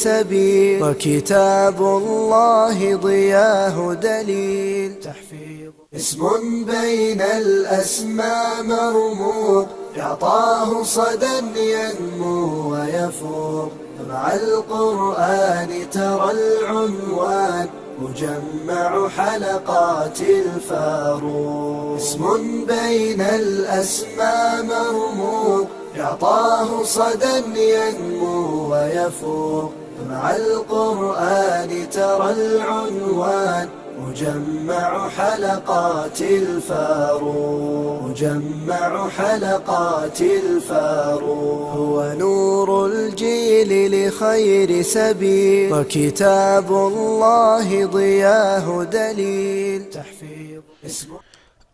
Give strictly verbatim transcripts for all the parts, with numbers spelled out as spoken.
سبيل، وكتاب الله ضياه دليل. تحفيظ اسم بين الأسماء مرموق، يعطاه صدى ينمو ويفوق. مع القرآن ترى العنوان، مجمع حلقات الفاروق. اسم بين الأسماء مرموق، يعطاه صدى ينمو ويفوق. مع القرآن ترى العنوان، مجمع حلقات الفاروق، مجمع حلقات الفاروق. هو نور الجيل لخير سبيل، وكتاب الله ضياه دليل. تحفيظ اسم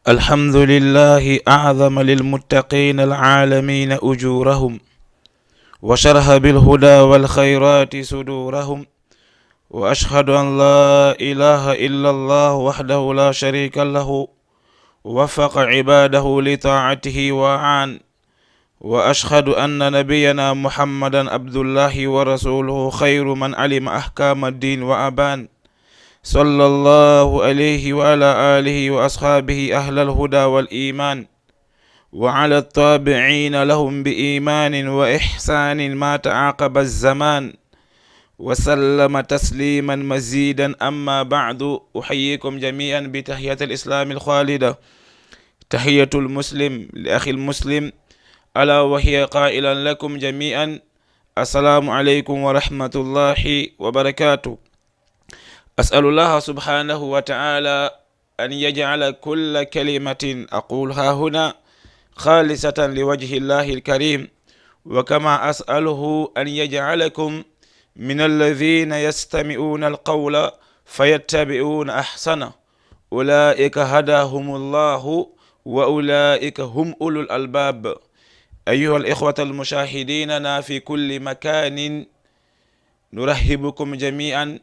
الحمد لله أعظم للمتقين العالمين أجورهم، وشرح بالهدى والخيرات صدورهم، وأشهد أن لا إله إلا الله وحده لا شريك له، وفق عباده لطاعته وأعان، وأشهد أن نبينا محمدا عبد الله ورسوله خير من علم أحكام الدين وأبان، صلى الله عليه وعلى آله وأصحابه أهل الهدى والإيمان، وعلى التابعين لهم بإيمان وإحسان ما تعاقب الزمان، وسلم تسليما مزيدا. أما بعد، أحييكم جميعا بتحية الإسلام الخالدة، تحية المسلم لأخي المسلم، ألا وهي قائلا لكم جميعا: السلام عليكم ورحمة الله وبركاته. أسأل الله سبحانه وتعالى أن يجعل كل كلمة أقولها هنا خالصة لوجه الله الكريم، وكما أسأله أن يجعلكم من الذين يستمعون القول فيتبعون أحسنه، أولئك هداهم الله وأولئك هم أولو الألباب. أيها الإخوة المشاهدين لنا في كل مكان، نرحبكم جميعا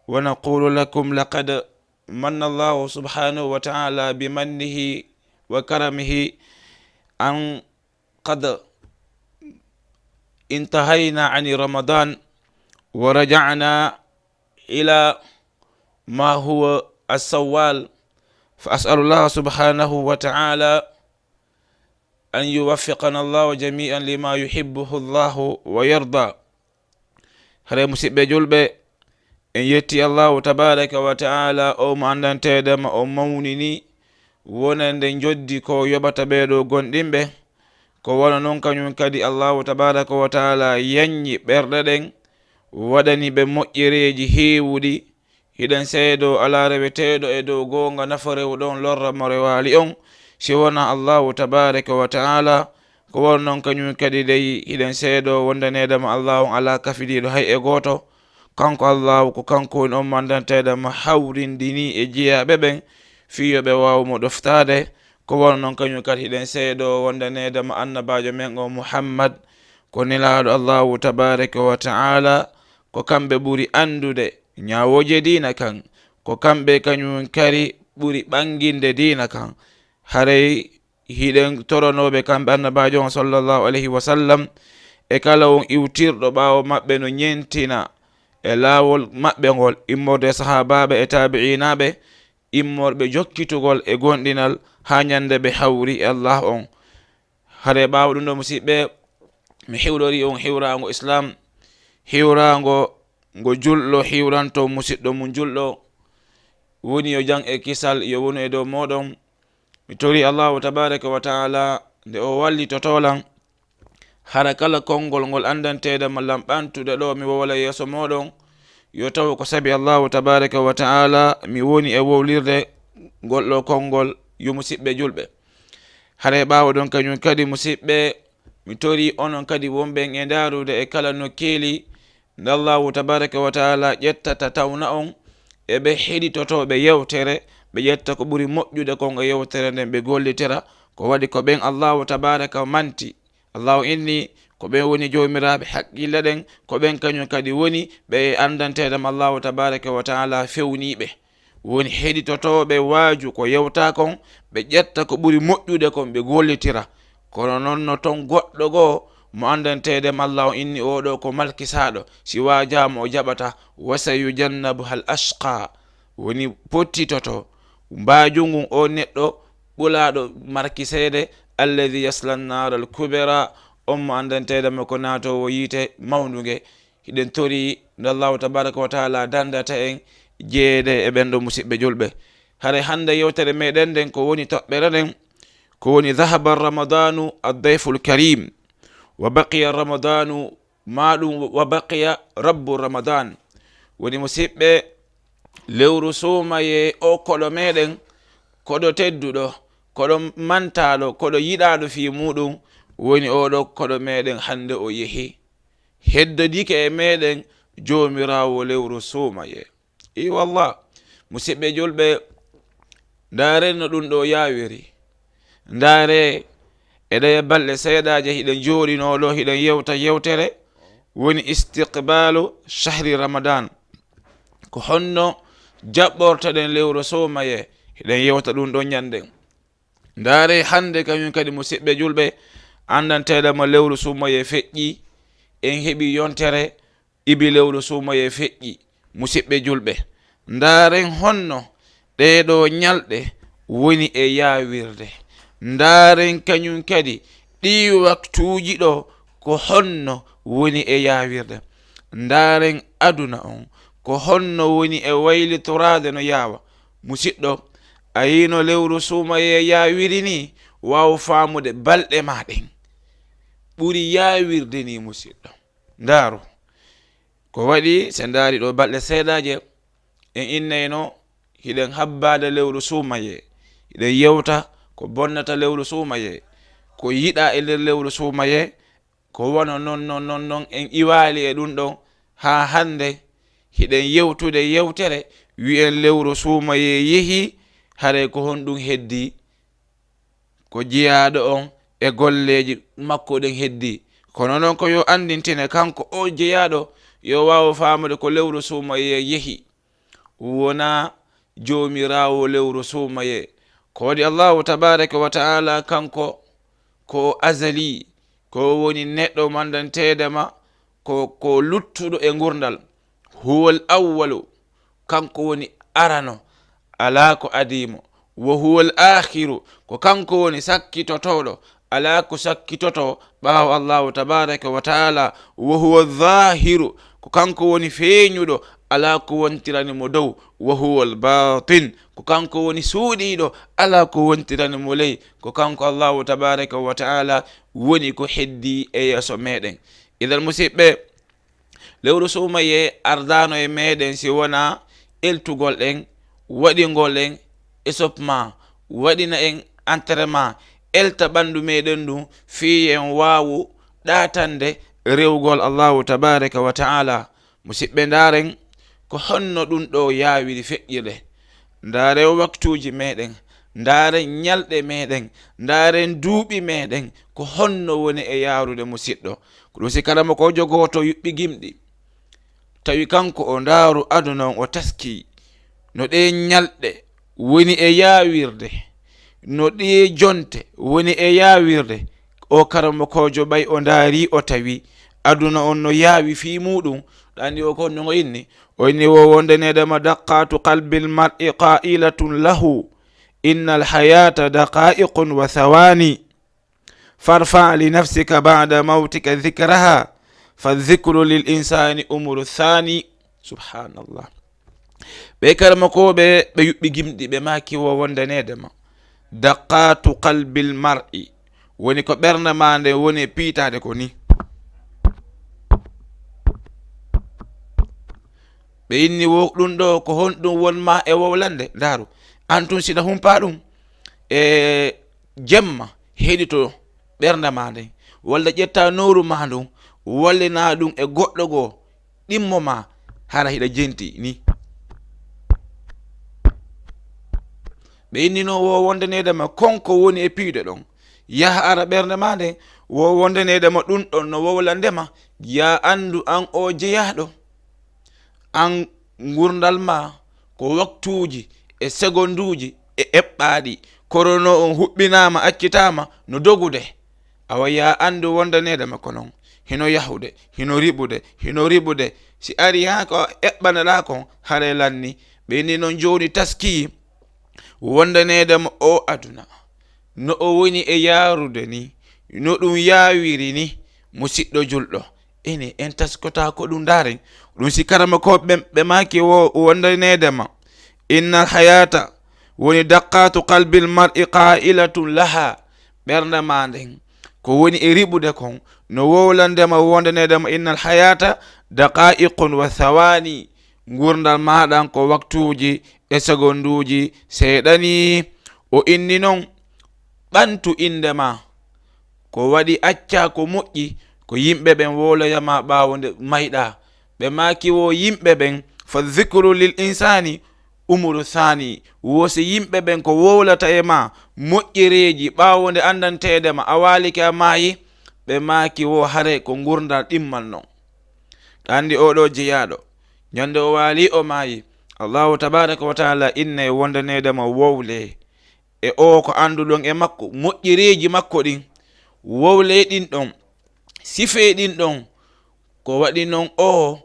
ونقول لكم: لقد من الله سبحانه وتعالى بمنه وكرمه أن قد انتهينا عن رمضان ورجعنا إلى ما هو السوال، فأسأل الله سبحانه وتعالى أن يوفقنا الله جميعا لما يحبه الله ويرضى. Hare musiɓɓe julɓe, en yetti Allahu tabaraka wa ta'ala, o mo anndanteede ma o mawnini, wonande njoddi ko yoɓata ɓee ɗoo gomɗinɓe. Ko wano non kañum kadi Allahu tabaraka wa ta'ala yanñi ɓerɗe ɗen, waɗani ɓe moƴƴereeji heewuɗi. Hiɗen seedoo alaa reweteeɗo e dow goonga nafa rewuɗo on, lorra mo rewaali on, si wonaa Allahu tabaraka wa ta'ala. Ko wano non kañum kadi dey, hiɗen seedoo wondaneede ma Allahu on alaa kafidiiɗo hay e gooto. Kanko Allahu, ko kanko woni on mo anndanteede ma hawrindini e jeyaaɓe ɓen, fii yo ɓe waawu mo ɗoftaade. Ko wano non kañum kadi hiɗen seedoo wondaneede ma annabaajo men o Muhammad, ko nelaaɗo Allahu tabaraka wa ta'ala, ko kamɓe ɓuri anndude ñaawooje diina kan, ko kamɓe kañum kadi ɓuri ɓanginde diina kan. Haray hiɗen toronooɓe kamɓe annabaajo on sallallahu alayhi wa sallam, e kala on iwtirɗo ɓaawo maɓɓe no ñentina e laawol maɓɓe ngol, immorde e sahaabaaɓe e taabi'iinaaɓe, immorɓe jokkitugol e gomɗinal haa ñande ɓe hawri e Allah on. Hare ɓaawo ɗum ɗo, musiɓɓe, mi hiwrori on hiwraango Islam, hiwraango ngo julɗo hiwranto musiɗɗo mum julɗo, woni yo jam e kisal yo wonu e dow mooɗon. Mi tori Allahu tabaraka wa ta'ala nde o wallitoto lan, hara kala konngol ngol anndanteede ma lan ɓantude ɗo mi wowla yeeso mooɗon, yo taw ko sabi Allahu tabaraka wa ta'ala mi woni e wowlirde ngol ɗo konngol, yo musiɓɓe julɓe. Hare ɓaawo ɗon kañum kadi, musiɓɓe, mi tori onon kadi wonɓe e ndaarude e kala nokkeeli, nde Allahu tabaraka wa ta'ala ƴettata tawna on e ɓe heɗitotooɓe yewtere, ɓe ƴetta ko ɓuri moƴƴude kon e yewtere nden, ɓe gollitira. Ko waɗi ko ɓen Allahu tabaraka manti. Allahu inni ko ɓen woni joomiraaɓe haqqille ɗen, ko ɓen kañum kadi woni ɓe anndanteeɗam Allahu tabaraka wa ta'ala fewniiɓe. Woni heɗitotooɓe waaju ko yewta kon, ɓe ƴetta ko ɓuri moƴƴude kon, ɓe gollitira. Kono non no ton goɗɗo goo mo anndanteede ma Allah, o inni oɗo ko malkisaaɗo, si waajaama o jaɓata. Wa sayujannabuha al ashqa, woni pottitoto mbaaju ngun o neɗɗo ɓulaaɗo markiseede, alladhi yasla an-nar al kubra, on mo anndanteede ma ko naatoowo yiite mawndu nge. Hiɗen tori nde Allahu tabaraka wa taala dandata en jeyeede e ɓen ɗo, musiɓɓe julɓe. Hare hannde yewtere meɗen nden ko woni toɓɓere nden, ko woni: dhahaba ramadanu ad-dayful karim, wa baqiya ramadanu, ma ɗum wa baqiya rabbu ramadan. Woni musiɓɓe, lewru suumaye o koɗo meɗen, koɗo tedduɗo, koɗo mantaaɗo, koɗo yiɗaaɗo fii muɗum, woni oɗo koɗo meɗen hannde o yehi. Heddodike e meɗen joomiraawo lewru suumaye. I wallah, musiɓɓe julɓe, ndaaren no ɗum ɗo yaawiri. Ndaare, e ɗeye balɗe seeɗaaje hiɗen jooɗinoo ɗo, hiɗen yewta yewtere woni istiqbaalu shahri Ramadan. Ko honno jaɓɓortoɗen lewru suumaye? Hiɗen yewta ɗum ɗo ñanden. Ndaare hannde kañum kadi, musiɓɓe julɓe, anndanteeɗe ma lewru suumaye feƴƴi, en heɓi yontere, ibi lewru suumaye feƴƴi, musiɓɓe julɓe. Ndaaren honno ɗee ɗoo ñalɗe woni e yaawirde. Ndaaren kañum kadi ɗii waktuuji ɗo ko honno woni e yaawirde. Ndaaren aduna on ko honno woni e waylitoraade no yaawa. Musiɗɗo, a yino lewru suumaye yaawiri ni, waaw faamude balɗe ma ɗen ɓuri yaawirde ni, musiɗɗo. Ndaaru. Ko waɗi, se ndaari ɗo balɗe seeɗaaje, en innayno hiɗen habbaade lewru suumaye, hiɗen yewta ko bonnata lewru suumaye, ko yiɗaa e nder lewru suumaye, ko wano non, non, non, non, en iwaali e ɗum ɗon haa hannde, hiɗen yewtude yewtere, wi'en lewru suumaye yehi, haray ko honɗum heddii? Ko jeyaaɗo on e golleeji makko ɗen heddii. Kono non ko yo anndintine kanko o jeyaaɗo, yo waawu faamude ko lewru suumaye yehi. Wonaa joomiraawo lewru suumaye. Ko waɗi Allahu tabaaraka wa ta'ala kanko ko o azali, ko o woni neɗɗo manndanteede ma, ko, ko luttuɗo e ngurndan. Huwal awwalu, kanko woni arano, alaa ko adii mo. Wa huwal aakhiru, ko kanko woni sakkitotooɗo, alaa ko sakkitotoo ɓaawo Allahu tabaaraka wa ta'ala. Wa huwa zaahiru, ko kanko woni feeñuɗo, alaa ko wontirani mo dow. Wa huwal baatin, ko kanko woni suuɗiiɗo, alaa ko wontirani mo ley. Ko kanko Allahu tabaaraka wa ta'ala woni ko heddii e yeeso meɗen. Idan, musiɓɓe, lewru suumaye ardaano e meɗen si wonaa eltugol en, waɗingol en esopma, waɗina en entraînement, elta ɓanndu meɗen ndun fii en waawu ɗaatande rewugol Allahu tabaaraka wa ta'ala. Musiɓɓe, ndaaren ko honno ɗum ɗo yaawiri feƴƴirde. Ndaaren waktuuji meɗen, ndaaren ñalɗe meɗen, ndaaren duuɓi meɗen, ko honno woni e yaarude, musiɗɗo. Ko ɗum si karamokoojo gooto yuɓɓi gimɗi, tawi kanko o ndaaru aduna on, o taskii no ɗee ñalɗe woni e yaawirde, no ɗee jonte woni e yaawirde. O karamokoojo ɓay o ndaari, o tawi aduna on no yaawi fii muuɗum. Ɗa anndi o ko honno ngo inni? O inni wo wonde neɗɗo ma: daqqatu qalbil mar'i qailatun lahu, innal hayata daqaiqun wa thawani. Farfa li nafsika ba'da mawtika dhikraha, fa dhikru lil insani umru thani. Subhanallah. Ɓe karamokooɓe, ɓe yuɓɓi gimɗi, ɓe maaki wo wonde neɗɗo ma: daqqatu qalbil mar'i, woni ko ɓernde ma nden woni e piitaade ko ni. Ɓe inni wo ɗum ɗo ko honɗum won ma e wowlande? Ndaaru, an tun siɗa humpa ɗum e jemma, heɗito ɓernde ma nden, walla ƴetta nowru ma ndun, wallina ɗum e goɗɗo goo, ɗimmo ma, hara hiɗa jenti ni. Ɓe innino wo wonde neɗɗo ma kon ko woni e piiɗo ɗon, yaha ara ɓernde ma nden, wo wonde neɗɗo ma ɗum ɗon no wowlande ma, ya anndu an o jeyaaɗo. An ngurndan ma ko waktuuji e segonduuji e eɓɓaaɗi. Korono on huɓɓinaama, accitaama no dogude. Awa ya anndu wondaneede ma ko non, hino yahude, hino riɓude, hino riɓude. Si ari haa ko eɓɓanaɗaa kon, haray lanni. Ɓe inni non jooni taski wondaneede ma o aduna, no o woni e yaarude ni, no ɗum yaawiri ni, musiɗɗo julɗo. Ene en taskota ko ɗum ndaaren. Ɗum si karama ko ɓe, ɓe maaki wo wondaneede ma. Innal hayata woni daqqatu qalbil mar'i qailatun laha. Ɓernde ma nden, ko woni e riɓude kon, no wowlande ma wondaneede ma. Innal hayata daqaiqun wa thawani. Ngurdal maaɗan ko waktuuji e segonduuji seeɗani. O inni non, ɓantu innde ma. Ko waɗi accaa ko moƴƴi, ko yimɓe ɓen wowloya ma ɓaawo nde mayɗaa. Ɓe maaki wo yimɓe ɓen, fa dhikru lil insani umuru thani. Wo si yimɓe ɓen ko wowlata e ma moƴƴereeji ɓaawo nde anndanteede ma, a waalike a maayi, ɓe maaki wo haray ko ngurdal ɗimmal non. Anndi oɗo jeyaaɗo, ñande o waali o maayi, Allahu tabaraka wa taala innay wondaneede ma wowle. E o ko annduɗon e makko, moƴƴereeji makko ɗin, wowle ɗin ɗon, sife ɗin ɗon, ko waɗi non o,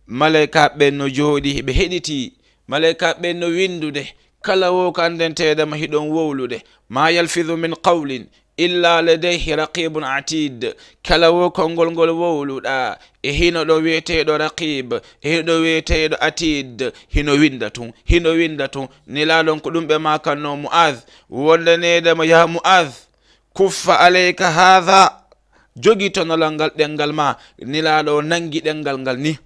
malaykaaɓe ɓen no jooɗi, ɓe heɗiti, malaykaaɓe ɓen no winndude, kala wo ko anndanteede ma hiɗon wowlude, ma yalfidu min qawlin illa ladayhi raqibun atid. Kala wo konngol ngol wowluɗaa, e hino ɗo wiyeteeɗo raqib, e hino ɗo wiyeteeɗo atid, hino winnda tun, hino winnda tun. Nelaaɗon ko ɗum ɓe maakanno Mu'az, wondaneede ma ya Mu'az, kuffa alayka hadha, jogito nolal ngal ɗenngal ma. Nelaaɗo o nanngi ɗenngal ngal ni.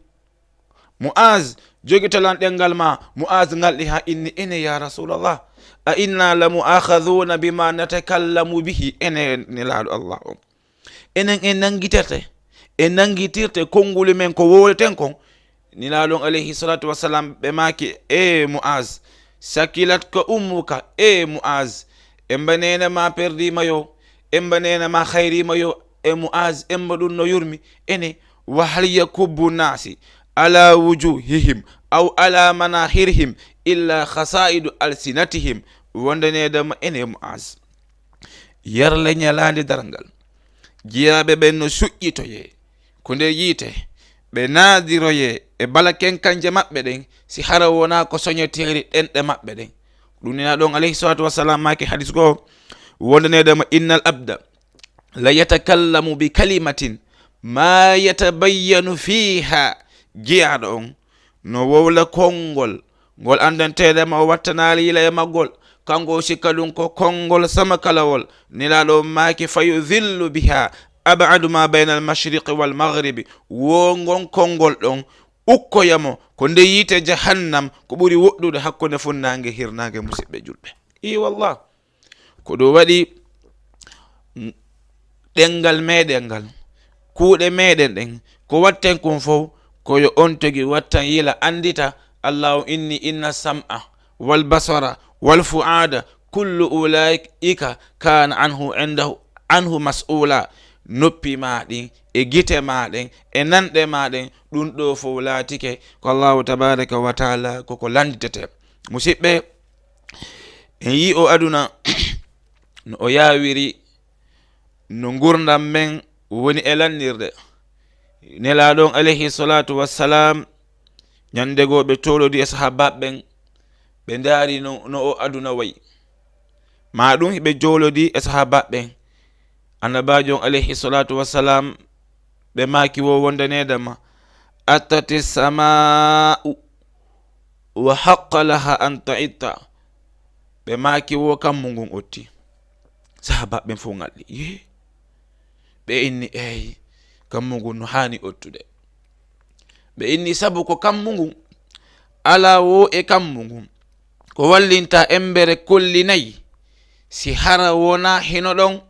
Mu'az, jogito lan ɗenngal ma. Mu'az ngalɗi haa inni, ene ya Rasulallah, a inna la mu'akhadhuna bima natakallamu bihi, ene Nelaaɗo Allah on. Enen en nanngitirte, en nanngitirte konnguli men ko wowleten kon. Nelaaɗo on alayhi salatu wassalam ɓe maaki, e Mu'az, sakilatka ummuka, e Mu'az, emba neene ma perdi ma yo, emba neene ma hayri ma yo, e Mu'az, emba ɗum no yurmi, ene, wa hal yakubbu nasi ala wujuhihim aw ala manahirihim illa khasaidu alsinatihim. Wondaneede ma ene Mu'az. Yarle ñalaande darngal, jiyaaɓe ɓen no suƴƴitoyee ko nder yiite, ɓe naadiroyee e balaken kanje maɓɓe ɗen, si hara wonaa ko soñeteeri ɗenɗe maɓɓe ɗen. Ɗum Nelaaɗo on alayhi salatu wassalam maaki hadis goo, wondaneede ma innal abda la yatakallamu bi kalimatin ma yatabayyanu fiha, jiyaaɗo on no wowla konngol ngol anndanteeɗe ma o wattanaali yila e maggol, kanko o sikka ɗum ko konngol sama kalawol. Nelaaɗo on maaki, fa yudillu biha abadu ma bayna al mashriqi wal maghribi, wo ngon konngol ɗon ukkoya mo ko nde yiite jahannam ko ɓuri woɗɗude hakkunde funnaange hirnaange, musiɓɓe julɓe. I wallah. Ko ɗum waɗi, mm, ɗenngal meɗen ngal, kuuɗe meɗen ɗen, ko watten kon fof, ko yo on tigi wattan yila, anndita Allahu inni, inna sam'a wal basara wal fu'aada kullu ulaika kana anhu indahu, anhu mas'ula. Noppi ma ɗin e gite ma ɗen e nanɗe ma ɗen, ɗum ɗo fof laatike ko Allahu tabaraka wa taala koko lannditete. Musiɓɓe, en yii o aduna no o yaawiri, no ngurndam men woni e lannirde. Nelaaɗo on alayhi salatu wassalam, ñande goo ɓe toolodi e sahaabaaɓe ɓen, ɓe ndaari no, no o aduna wayi. Ma ɗum ɓe joolodi e sahaabaaɓe ɓen. Annabaajo on alayhi salatu wassalam, ɓe maaki wo wondaneede ma, attati sama'u wa haqqa laha an ta'itta. Ɓe maaki wo kammu ngun otti. Sahaabaaɓe ɓen fof ngalɗi. Yee. Ɓe inni, eey, kammu ngun no haani ottude. Ɓe inni sabu ko kammu ngun, alaa wo e kammu ngun ko wallinta embere kolli nayi, si hara wonaa hino ɗon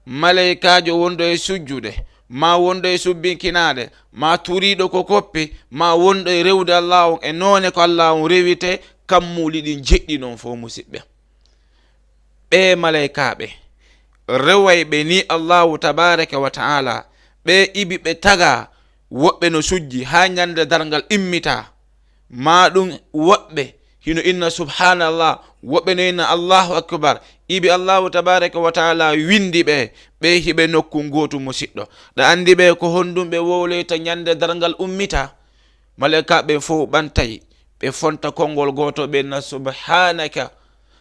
malaykaajo wonɗo e sujjude, ma wonɗo e subbinkinaade, ma turiiɗo ko koppi, ma wonɗo e rewde Allah on e noone ko Allah on rewite, kammuuli ɗin jeɗɗi non fof, musiɓɓe. Ɓee malaykaaɓe rewayɓe ni Allahu tabaraka wa ta'ala, ɓee ibi ɓe taga, woɓɓe no sujji haa ñande darngal immita, ma ɗum woɓɓe hino inna subhanallah, woɓɓe no inna Allahu akbar, Ibi Allahu tabaraka wa taala windi ɓe, ɓe hiɓe nokku ngootu musiɗɗo. Ɗa anndi ɓe ko honɗum ɓe wowloyta ñande darngal ummita? Malaykaaɓe fow ɓantay, ɓe fonta konngol gooto, ɓe inna, "Subhanaka,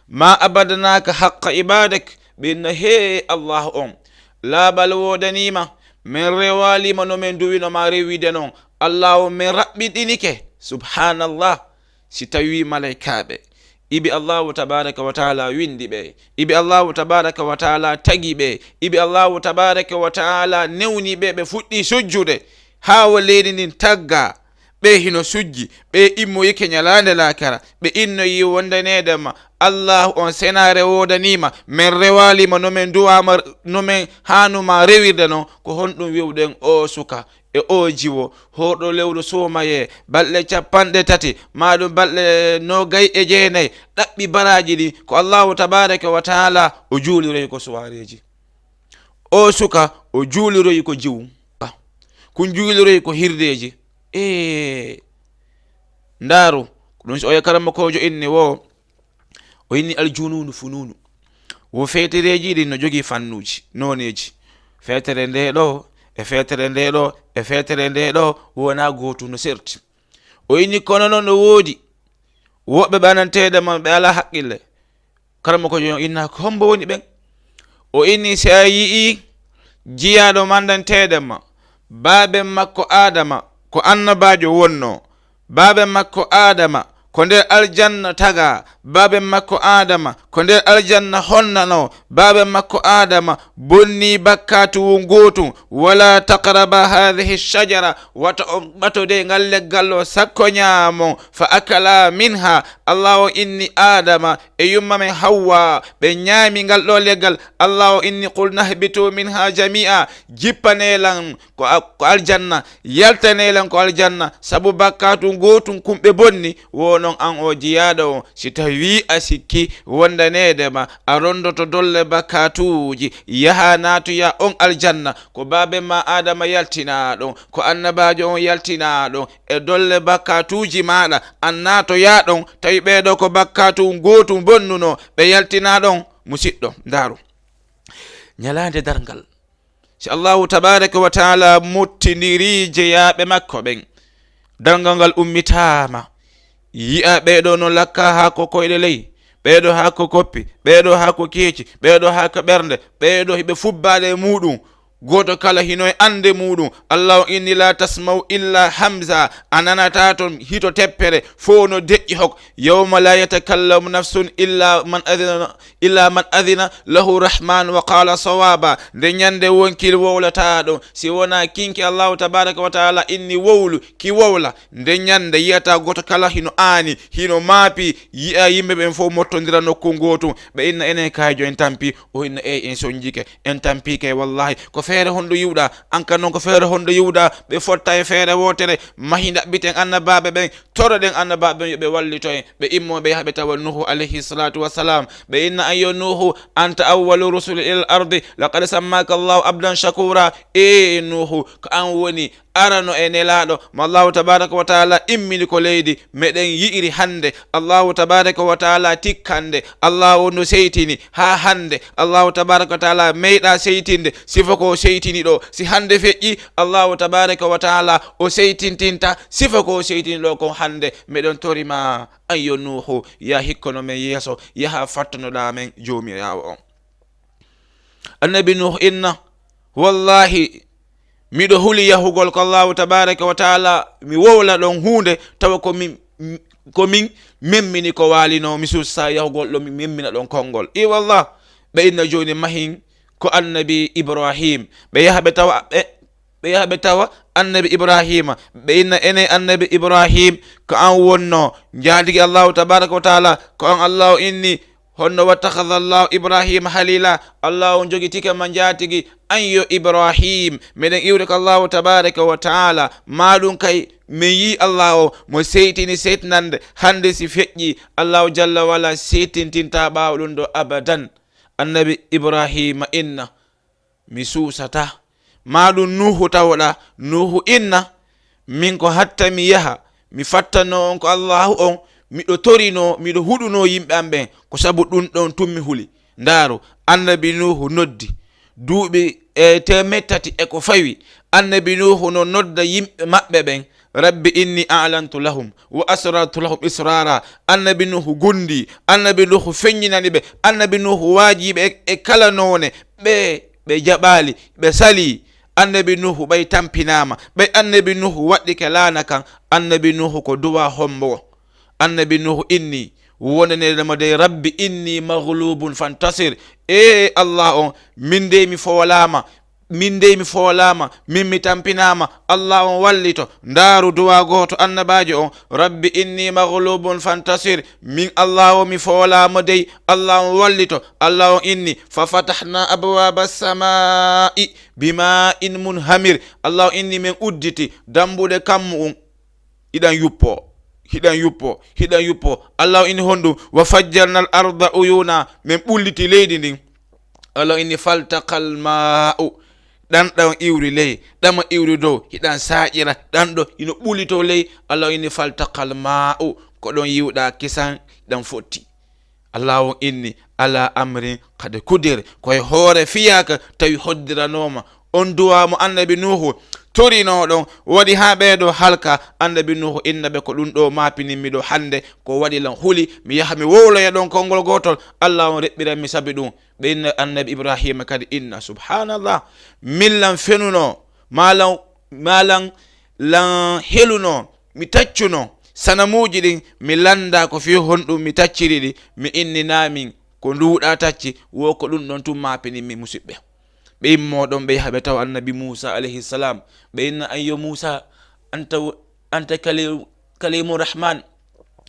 ma abadnaka haqqa ibadak." Ɓe inna, "Hee Allahu on, laaɓal woodaniima, min rewaliima no min duwino ma rewide non. Allahu, min raɓɓiɗinike." Subhanallah. Si tawi malaykaaɓe ibi Allahu tabaraka wa taala windi ɓe, ibi Allahu tabaraka wa taala tagi ɓe, ibi Allahu tabaraka wa taala newni ɓe, ɓe fuɗɗi sujjude, haa wo leydi ndin tagga, ɓe hino sujji, ɓe immoyike ñalaande laakara, ɓe innoyi wondaneede ma, Allahu on senaare woodaniima, min rewaliima no min duwama, no min haanuma rewirde non, ko honɗum wi'uɗen o suka? E o jiwo, horɗo lewru suumayee, balɗe capanɗe tati, maa ɗum balɗe noogay e jeenay, ɗaɓɓi baraaji ɗi, ko Allahu tabaraka wa taala o juuliroyi ko suwaareeji. O suka, o juuliroyi ko jiwu. Kun juuliroyi ko hirdeeji. E ndaaru, ko ɗum si oya karamokoojo inni wo, o inni aljunuunu funuunu. Wo feetereeji ɗin no jogii fannuuji, nooneeji. Feetere nde ɗo, e feetere nde ɗo, e feetere nde ɗo, wonaa gootu no serti. O inni kono noon no woodi woɓɓe ɓananteeɗe ma ɓe alaa haqqille. Karamokoojo on inna ko hombo woni ɓen? O inni si a yi'ii jiyaaɗo mandanteeɗe ma, baaben makko Aadama ko annabaajo wonno, baaben makko Aadama ko nder aljanna taga, baaben makko Aadama ko nder aljanna honnano, baaben makko Aadama bonni bakkaatu ngootu, wala taqraba hadhihi shajara, wata on ɓatode ngal leggal o sakko ñaamon, fa akala minha, Allah o inni Aadama e yumma men Hawwa, ɓe ñaami ngal ɗo leggal, Allah o inni, qulna hbitu minha jami'a, jippanee lan ko a-, ko aljanna, yaltanee lan ko aljanna, sabu bakkaatu ngootun kun ɓe bonni, wo non an o jiyaaɗo on, si tawii a sikki wondaneede ma, a rondoto dolle bakkaatuuji, yaha naatoya on aljanna, ko baaben ma Aadama yaltinaa ɗon, ko annabaajo on yaltinaa ɗon, e dolle bakkaatuuji maaɗa, an naatoya ɗon, tawi ɓee ɗoo ko bakkaatu ngootun bonnunoo, ɓe yaltinaa ɗon, musiɗɗo, ndaaru. Ñalaande darngal, si Allahu tabaraka wa taala mottindirii jeyaaɓe makko ɓen, darngal ngal ummitaama, yi'a ɓee ɗoo no lakka haa ko koyɗe ley, ɓee ɗoo haa ko koppi, ɓee ɗoo haa ko keeci, ɓee ɗoo haa ko ɓernde, ɓee ɗoo hiɓe fubbaade e muuɗum, gooto kala hino e annde muuɗum. Allahu inni, la tasma'u illa hamza, a nanataa ton hito teppere, fow no deƴƴi hok. Yawma la yatakallamu nafsun illa man adhina, illa man adhina lahu rahman wa qala sawaba. Nde ñande wonkil wowlataa ɗon, si wonaa kinki Allahu tabaraka wa taala inni wowlu, ki wowla. Nde ñande yi'ataa gooto kala hino aani, hino maapi, yi'a yimɓe ɓen fow mottondira nokku ngootu. Ɓe inna enen kayjo en tampi, o inna eey en sonjike, en tampi kay wallahi. Ko feere honɗo yi'uɗaa? An kan non ko feere honɗo yi'uɗaa? Ɓe fotta e feere wootere, mahi ndaɓɓiten annabaaɓe ɓen, toroɗen annabaaɓe ɓen yo ɓe wallito en. Ɓe immo ɓe yaha ɓe tawa Nuhu alayhi salatu wassalam. Ɓe inna an yo Nuhu, anta awwalu rusuli ila al ardi, laqad sammaka Allahu abdan shakura. Ee Nuhu, ko an woni arano e nelaaɗo mo Allahu tabaraka wa taala immini ko leydi. Meɗen yi'iri hannde Allahu tabaraka wa taala tikkande. Allahu no seytini haa hannde. Allahu tabaraka wa taala meyɗa seytinde sifa ko seytini ɗo. Si hannde feƴƴi, Allahu tabaraka wa taala o seytintinta sifa ko seytini ɗo kon hannde. Meɗen tori ma, an yo Nuuhu, ya hikkono men yeeso, yaha fattonoɗa men Joomiraawo on. Annabi Nuuhu inna, wallahi, miɗo huli yahugol ko Allahu tabaraka wa taala, mi wowla ɗon huunde, tawa ko min, ko min memmini ko waalino, mi suusa yahugol ɗo mi memmina ɗon konngol. I wallah, ɓe inna jooni mahin ko Annabi Ibrahim. Ɓe yaha ɓe tawa, ɓe, ɓe yaha ɓe tawa Annabi Ibrahima. Ɓe inna enen Annabi Ibrahim, ko an wonno njaatigi Allahu tabaraka wa taala, ko an Allahu inni, honno wattakhadha Allahu Ibrahima halila, Allahu on jogitike ma njaatigi, an yo Ibrahim. Meɗen iwde ko Allahu tabaraka wa taala, ma ɗum kay, min yi Allah o, mo seytini seytinande, hannde si feƴƴi, Allahu jalla wala seytintinta ɓaawo ɗum ɗo abadan. Annabi Ibrahima inna, mi suusataa. Ma ɗum Nuuhu tawoɗaa. Nuuhu inna, min ko hatta mi yaha, mi fattanoo on ko Allaahu on, miɗo torinoo, miɗo huɗunoo yimɓe am ɓen, ko sabu ɗum ɗon tun mi huli. Ndaaru, annabi Nuuhu noddi. Duuɓi e teemeɗɗe tati e ko fawi, annabi Nuuhu no nodda yimɓe maɓɓe ɓen, "Rabbi inni a'lantu lahum wa asrartu lahum israra." Annabi Nuuhu gundi, annabi Nuuhu feññinani ɓe, annabi Nuuhu waaji ɓe e, e kala noone, ɓe, ɓe jaɓaali, ɓe salii. Annabi Nuuhu ɓay tampinaama, ɓay annabi Nuuhu waɗɗike laana kan, annabi Nuuhu ko duwa hombo. Annabi Nuuhu inni, wonanede mo dey, "Rabbi inni maghlubun fantasir." Ee Allah on, min dey mi foolaama, min dey mi foolaama, min mi tampinaama. Allah on wallito. Ndaaru duwa gooto annabaajo on, "Rabbi inni maghlubun fantasir." Min Allah on mi foolaama dey. Allah on wallito. Allah on inni, "Fa fatahna abwaba samai bima'in munhamir." Allah on inni, min udditi dambuɗe kammu un. Hiɗan yuppo, hiɗan yuppo, hiɗan yuppo. Allah o inni honɗum? "Wa fajjarna al arda uyuna." Min ɓulliti leydi ndin. Allah o inni, "Faltaqal ma'u." Ɗan ɗan iwri ley, ɗan ma iwri dow, hiɗan saaƴira, ɗan ɗo hino ɓullito ley. Allah o inni, "Faltaqal ma'u." Ko ɗon yiwɗa kisan, ɗan fotti. Allah on inni, "Ala amrin qad qudir." Ko e hoore fiyaaka tawi hoddiranooma. On duwa mo annabi Nuuhu torinoo ɗon, waɗi haa ɓee ɗoo halka. Annabi Nuuhu inna ɓe, "Ko ɗum ɗoo maapinimmi ɗoo hannde, ko waɗi lan huli, mi yaha mi wowloya ɗon konngol gootol, Allah on reɓɓiran mi sabi ɗum." Ɓe inna annabi Ibraahiima kadi inna, "Subhaanallah, min lan fenunoo, maa lan, maa lan, lan helunoo, mi taccunoo sanamuuji ɗin, mi lanndaa ko fii honɗum mi tacciri ɗi, mi inninaa min ko nduuɗaa tacci, wo ko ɗum ɗon tun maapinimmi." Musiɓɓe, ɓe immoo ɗon, ɓe yaha ɓe tawa annabi Muusa alayhi salam. Ɓe inna, "Ayyo Muusa, anta, anta kali-, kalimu Rahman.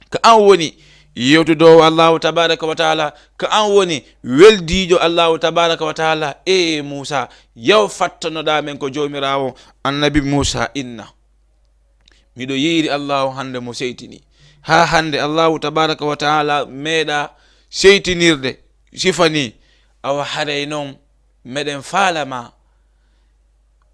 Ka an woni yewtudoowo Allahu tabaraka wa taala, ka an woni weldiijo Allahu tabaraka wa taala. Ee Muusa, yaw fattonoɗaa men ko Joomiraawo." Annabi Muusa inna, "Miɗo yiiri Allahu hannde mo seytini. Haa hannde Allahu tabaraka wa taala meeɗa seytinirde sifa nii. Awa haray non meɗen faala ma."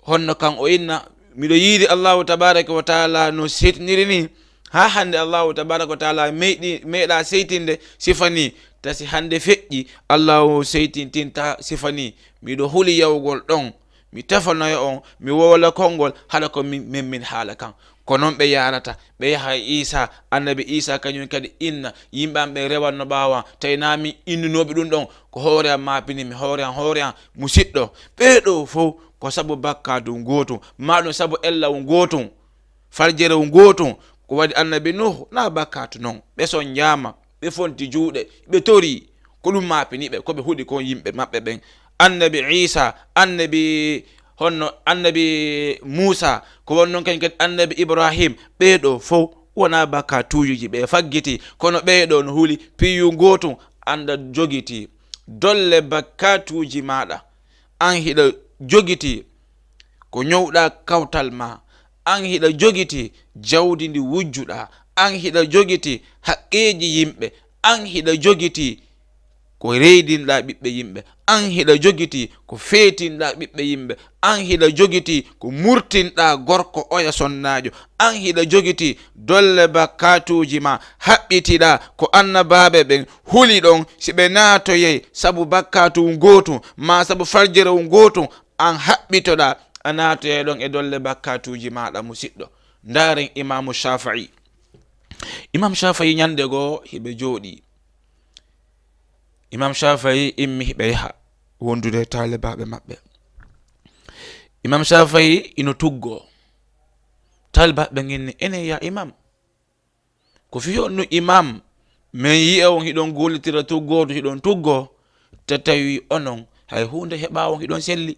Honno kan o inna, "Miɗo yiiri Allahu tabaraka wa taala no seytiniri nii. Haa hannde Allahu tabaraka wa taala meeɗi, meeɗa seytinde sifa nii. Tasi hannde feƴƴi Allahu seytintinta sifa nii. Miɗo huli yawgol ɗon. Mi tefanoya on, mi wowla konngol, haɗa ko min, min, min haala kan." Ko non ɓe yaarata, ɓe yaha e Iisa, annabi Iisa kañum kadi inna, "Yimɓe am ɓe rewanno ɓaawo an, tawi naa min innunooɓe ɗum ɗon, ko hoore am maapini mi, hoore am, hoore am." Musiɗɗo, ɓee ɗoo fow ko sabu bakkaatu ngootum, maa ɗum sabu ella ngootum, farjere ngootum. Ko waɗi annabi Nuuhu, naa bakkaatu non, ɓe soñjaama. Ɓe fonti juuɗe, ɓe torii, ko ɗum maapini ɓe, ko ɓe huɗi kon yimɓe maɓɓe ɓen. Annabi Iisa, annabi honno, annabi Muusa, ko won non kañum kadi annabi Ibrahim, ɓee ɗoo fow wonaa bakkaatuuji ɓe faggiti, kono ɓee ɗoo no huli piiwu ngootum, annda jogitii dolle bakkaatuuji maaɗa. An hiɗa jogitii ko ñowɗaa kawtal maa, an hiɗa jogitii jawdi ndi wujjuɗaa, an hiɗa jogitii haqqeeji yimɓe, an hiɗa jogitii ko reydinɗaa ɓiɓɓe yimɓe, an hiɗa jogitii ko feetinɗaa ɓiɓɓe yimɓe, an hiɗa jogitii ko murtinɗaa gorko oya sonnaajo, an hiɗa jogitii dolle bakkaatuuji maa, haɓɓitiɗaa ko annabaaɓe ɓen huli ɗon, si ɓe naatoyay sabu bakkaatu ngootum, maa sabu farjere ngootum, an haɓɓitoɗaa, a naatoyay ɗon e dolle bakkaatuuji maaɗa, musiɗɗo. Ndaaren Imaamu Shaafi'i. Imam Shaafi'i ñande goo hiɓe jooɗii. Imam Shaafi'i immi hiɓe yaha wondude e taalibaaɓe maɓɓe. Imam Shaafi'i ino tuggoo. Taalibaaɓe ɓen inni, "Enen ya imam, ko fii honɗun imam, men yi'a on hiɗon gollitira tuggordu, hiɗon tuggoo, te tawi onon hay huunde heɓaa on, hiɗon selli?"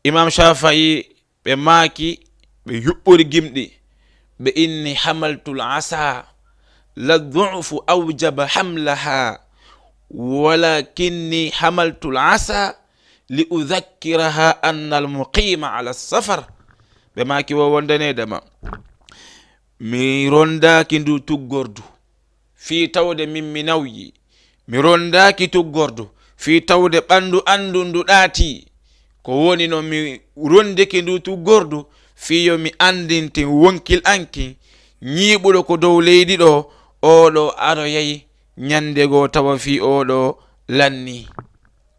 Imam Shaafi'i, ɓe maaki, ɓe yuɓɓori gimɗi, ɓe inni, "Hamaltul asa la du'fu awjaba hamlaha, walakinni hamaltul asa li udhakkiraha anna al muqima ala safar." Ɓe maaki, "Wo wondanede ma, mi rondaaki ndu tuggordu fii tawde min mi nawyi. Mi rondaaki tuggordu fii tawde ɓanndu an ndun ndu ɗaatii. Ko woni non mi rondike ndu tuggordu fii yo mi anndintin wonkil an kin, ñiiɓuɗo ko dow leydi ɗoo, oo ɗoo aroyay ñande goo tawa fii oo ɗoo lanni.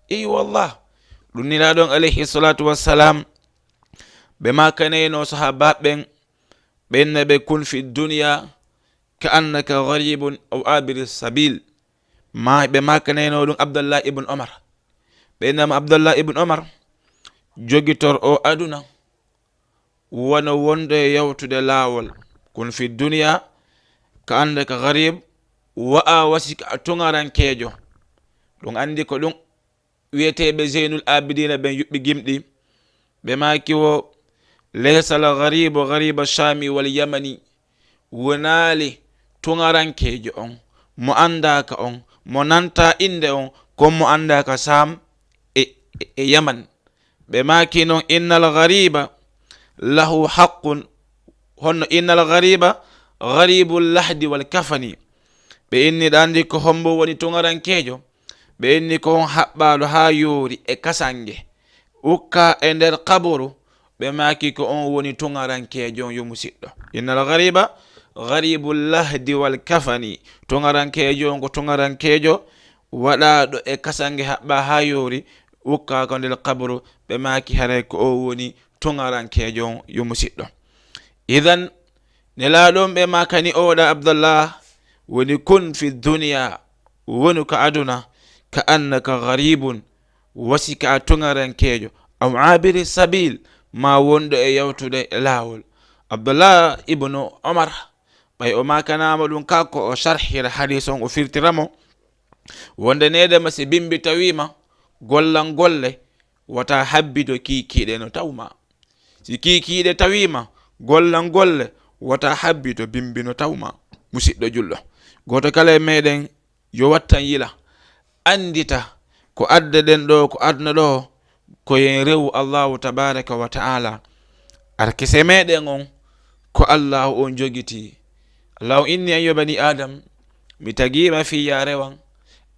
Ey wallah, ɗum Nelaaɗo on alayhi salatu wassalam, ɓe makanayno sahabaɓe ɓen, ɓe inna ɓe: "Kun fi dunya ka annaka gharibun aw abiri sabil." Ma ɓe makanayno ɗum Abdallah ibn Omar. Ɓe innama Abdallah ibn Omar, jogitor o aduna wano wonɗo e yawtude laawol. "Kun fi dunya ka annaka gharib, wa'a wa sika a tuŋarankeejo." Ɗum anndi ko ɗum wi'eteeɓe Zeynul Abidina ɓen yuɓɓi gimɗi. Ɓe maaki wo: "Laysa al gharibu ghariba Shami wal Yamani." Wonaali tuŋarankeejo on, mo anndaaka on, mo nanta innde on, kon mo anndaaka Sam e, e, e Yaman. Ɓe maaki non: "Innal ghariba lahu haqqun." Honno innal ghariba gharibul lahdi wal kafani. Ɓe inni ɗa anndi ko hombo woni tuŋarankeejo? Ɓe inni ko on haɓɓaaɗo haa yoori e kasange, ukka e nder qaburu. Ɓe maaki ko on woni tuŋarankeejo on, yo musiɗɗo. "Innal ghariba gharibul lahdi wal kafani." Tuŋarankeejo on ko tuŋarankeejo waɗaaɗo e kasange haɓɓaa haa yoori, ukka ko nder qaburu. Ɓe maaki haray ko o woni tuŋarankeejo on, yo musiɗɗo. Idan, Nelaaɗo on ɓe maakani oɗa Abdallah woni: "Kun fi dunya," wonu ka aduna, "ka annaka gharibun," wa sika a tuŋarankeejo, "aw abiri sabil," ma wonɗo e yawtude e laawol. Abdallah ibnu Omar, ɓay o maakanaama ɗum ka ko o sharhira hadis on, o firtira mo wonde needema si bimbi tawiima, gollan golle, wata habbito kiikiiɗe no tawma. Si kiikiiɗe tawiima, gollan golle, wata habbito bimbi no tawma. Musiɗɗo julɗo, gooto kala e meɗen yo wattan yila, anndita ko adde ɗen ɗo, ko aduna ɗo, ko yen rewu Allahu tabaraka wa ta'ala. Arkise meɗen on ko Allahu on jogiti. Allahu inni: "Ayyo bani Adam, mi tagiima fii ya rewan.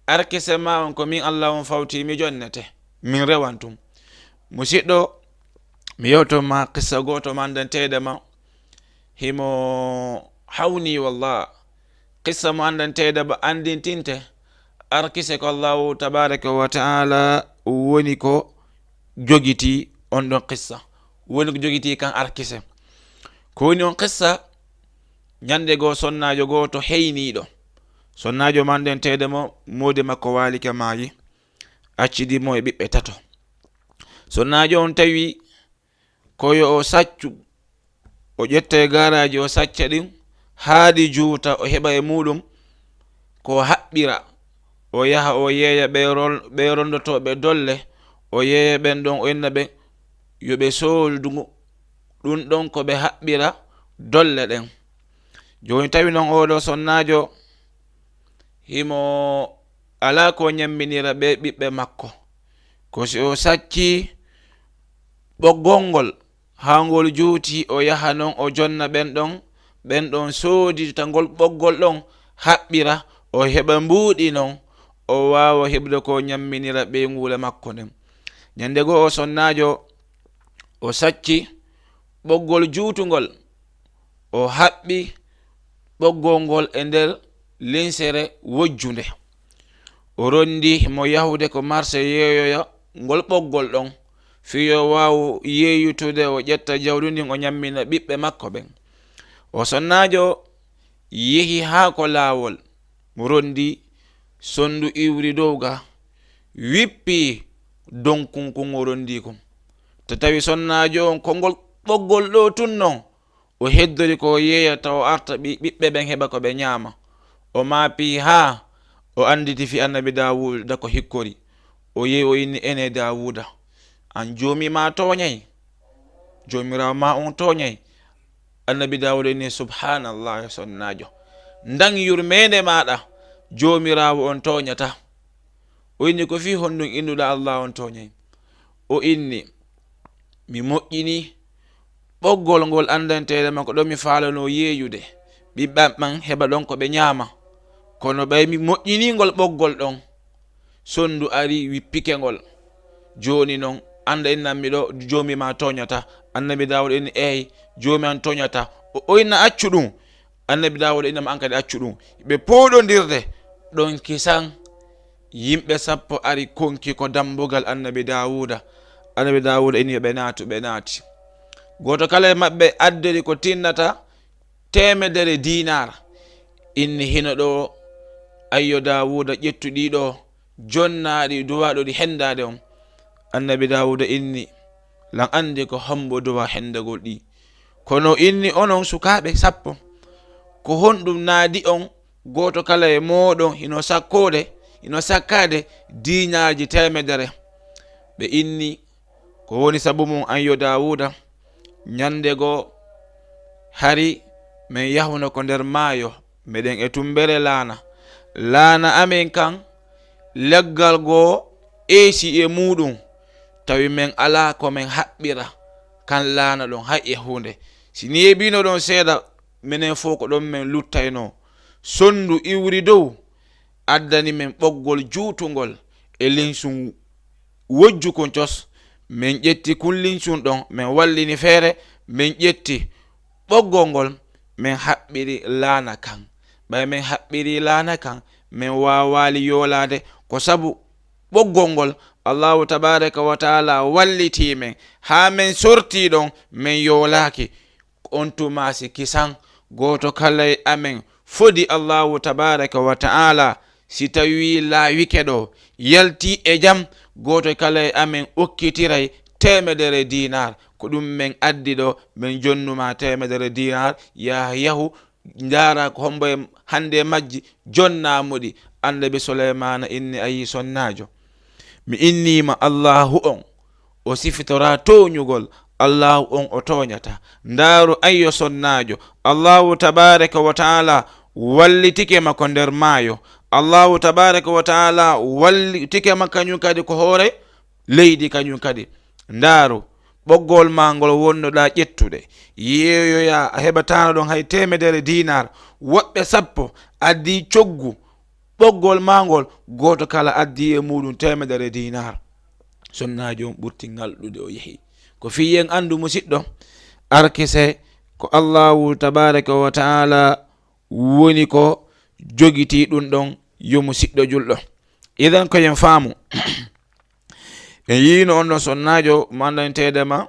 Arkise ma on ko min Allahu on fawti, mi jonnete, min rewan tun." Musiɗɗo, mi yewto ma qissa gooto mo anndanteeɗo ma, himo hawni wallah. Qissa mo anndanteeɗo ma anndintinte, arkise ko Allahu tabaraka wa ta'ala woni ko jogiti on ɗon qissa. Woni ko jogiti kan arkise. Ko woni on qissa? Ñande goo sonnaajo gooto heyniiɗo. Sonnaajo mo anndanteeɗo mo, moodi makko waali ka maayi, accidi mo e ɓiɓɓe tato. Sonnaajo on tawi ko yo o saccu, o ƴetta e gaaraaji, o sacca ɗin, haa ɗi juuta, o heɓa e muuɗum ko o haɓɓira, o yaha, o yeeya ɓe rol-, ɓe ronndotooɓe dolle, o yeeya ɓen ɗon, o inna ɓe yo ɓe soodu ngu-, ɗum ɗon ko ɓe haɓɓira dolle ɗen. Jooni tawi non oo ɗoo sonnaajo himo alaa ko ñamminira ɓe ɓiɓɓe makko, ko si o sacci ɓoggol ngol, haa ngol juuti, o yaha non, o jonna ɓen ɗon, ɓen ɗon soodita ngol ɓoggol ɗon, haɓɓira, o heɓa mbuuɗi non, o waawa heɓude ko ñamminira ɓeynguure makko nden. Ñande goo, o sonnaajo, o sacci ɓoggol juutungol, o haɓɓi ɓoggol ngol e nder linsere wojjunde. O rondi mo yahude ko marse yeeyoya ngol ɓoggol ɗon, fii yo waawu yeeyutude, o ƴetta jawdi ndin, o ñammina ɓiɓɓe makko ɓen. O sonnaajo yehi haa ko laawol, mo rondi sondu iwri dow ga, wippi donkun kun o rondi kun. To tawi sonnaajo on ko ngol ɓoggol ɗoo tun non, o heddori ko o yeeyata, o arta ɓi-, ɓiɓɓe ɓen heɓa ko ɓe ñaama. O maapi haa o annditi fii Annabi Daawuda ko hikkori. O yehi, o inni: "Ene Daawuda, an Joomi maa tooñay? Joomiraawo maa on tooñay?" Annabi Daawuda inni: "Subhaanallah, sonnaajo, ndan yurmeende maaɗa, Joomiraawo on tooñataa." O inni: "Ko fii honɗun innuɗaa Allah on tooñay?" O inni: "Mi moƴƴini ɓoggol ngol anndanteeɗo ma, ko ɗon mi faalano yeeyude, ɓiɓɓe am ɓen heɓa ɗon ko ɓe ñaama. Kono ɓay mi moƴƴinii ngol ɓoggol ɗon, sondu ari wippike ngol. Jooni non, annda innan miɗo Joomi maa tooñataa." Annabi Daawuda inni: "Eey, Joomi an tooñataa." O, o inna: "Accu ɗum." Annabi Daawuda innama: "An kadi accu ɗum." Ɓe pooɗondirde ɗon kisan. Yimɓe sappo ari konki ko dambugal Annabi Daawuda. Annabi Daawuda inni yo ɓe naatu, ɓe naati. Gooto kala e maɓɓe addori ko tinnata teemedere diinaar. Inni hino ɗo, ayyo Daawuda, ƴettu ɗi ɗo, jonnaa ɗi, duwaa ɗo ɗi henndaade on. Annabi Daawuda inni, lan anndi ko hombo duwaa henndagol ɗi. Kono inni onon sukaaɓe sappo, ko honɗum naadi on gooto kala e mooɗon hino sakkoode, hino sakkaade diinaarji teemedere? Ɓe inni, ko woni sabu mum, an yo Daawuda, ñande goo hari men yahuno ko nder maayo, meɗen e tumbere laana. Laana amen kan, leggal goo eesi e muuɗum, tawi men alaa ko men haɓɓira kan laana ɗon hay e huunde. Si neeɓino ɗon seeɗa, menen fof ko ɗon men luttaynoo. Sonndu iwri dow, addani men ɓoggol juutungol e linsum wojju kun cos. Men ƴetti kun linsum ɗon, men wallini feere, men ƴetti ɓoggol ngol, men haɓɓiri laana kan. Ɓay men haɓɓiri laana kan, men waawaali yoolaade, ko sabu ɓoggol ngol, Allahu tabaaraka wa taala wallitii men haa men sortii ɗon, men yoolaaki. On tuma si kisan gooto kala e amen fodi Allahu tabaaraka wa taala, si tawii laawike ɗo, yaltii e jam, gooto kala e amen okkitiray teemedere diinaar. Ko ɗum men addi ɗo, men jonnuma teemedere diinaar, yaa yahu, ndaara ko hombo e hannde e majji, jonnaa mo ɗi. Annabi Suleymaana inni, ayi sonnaajo, mi inniima Allahu on, o sifitoraa tooñugol, Allahu on o tooñataa. Ndaaru, ayyo sonnaajo, Allahu tabaaraka wa taala wallitike ma ko nder maayo. Allahu tabaaraka wa taala wallitike ma kañum kadi ko hoore leydi kañum kadi. Ndaaru, ɓoggol maa ngol wonnoɗaa ƴettude, yeeyoyaa, a heɓataano ɗon hay teemedere diinaar. Woɓɓe sappo addi coggu ɓoggol maa ngol, gooto kala addi e muuɗum teemedere diinaar. Sonnaajo on ɓurti ŋalɗude, o yehi. Ko fii en anndu, musiɗɗo, arkise ko Allahu tabaaraka wa taala woni ko jogitii ɗum ɗon, yo musiɗɗo julɗo. Idan ko yen faamu, en yiino on ɗon sonnaajo mo anndanteede ma,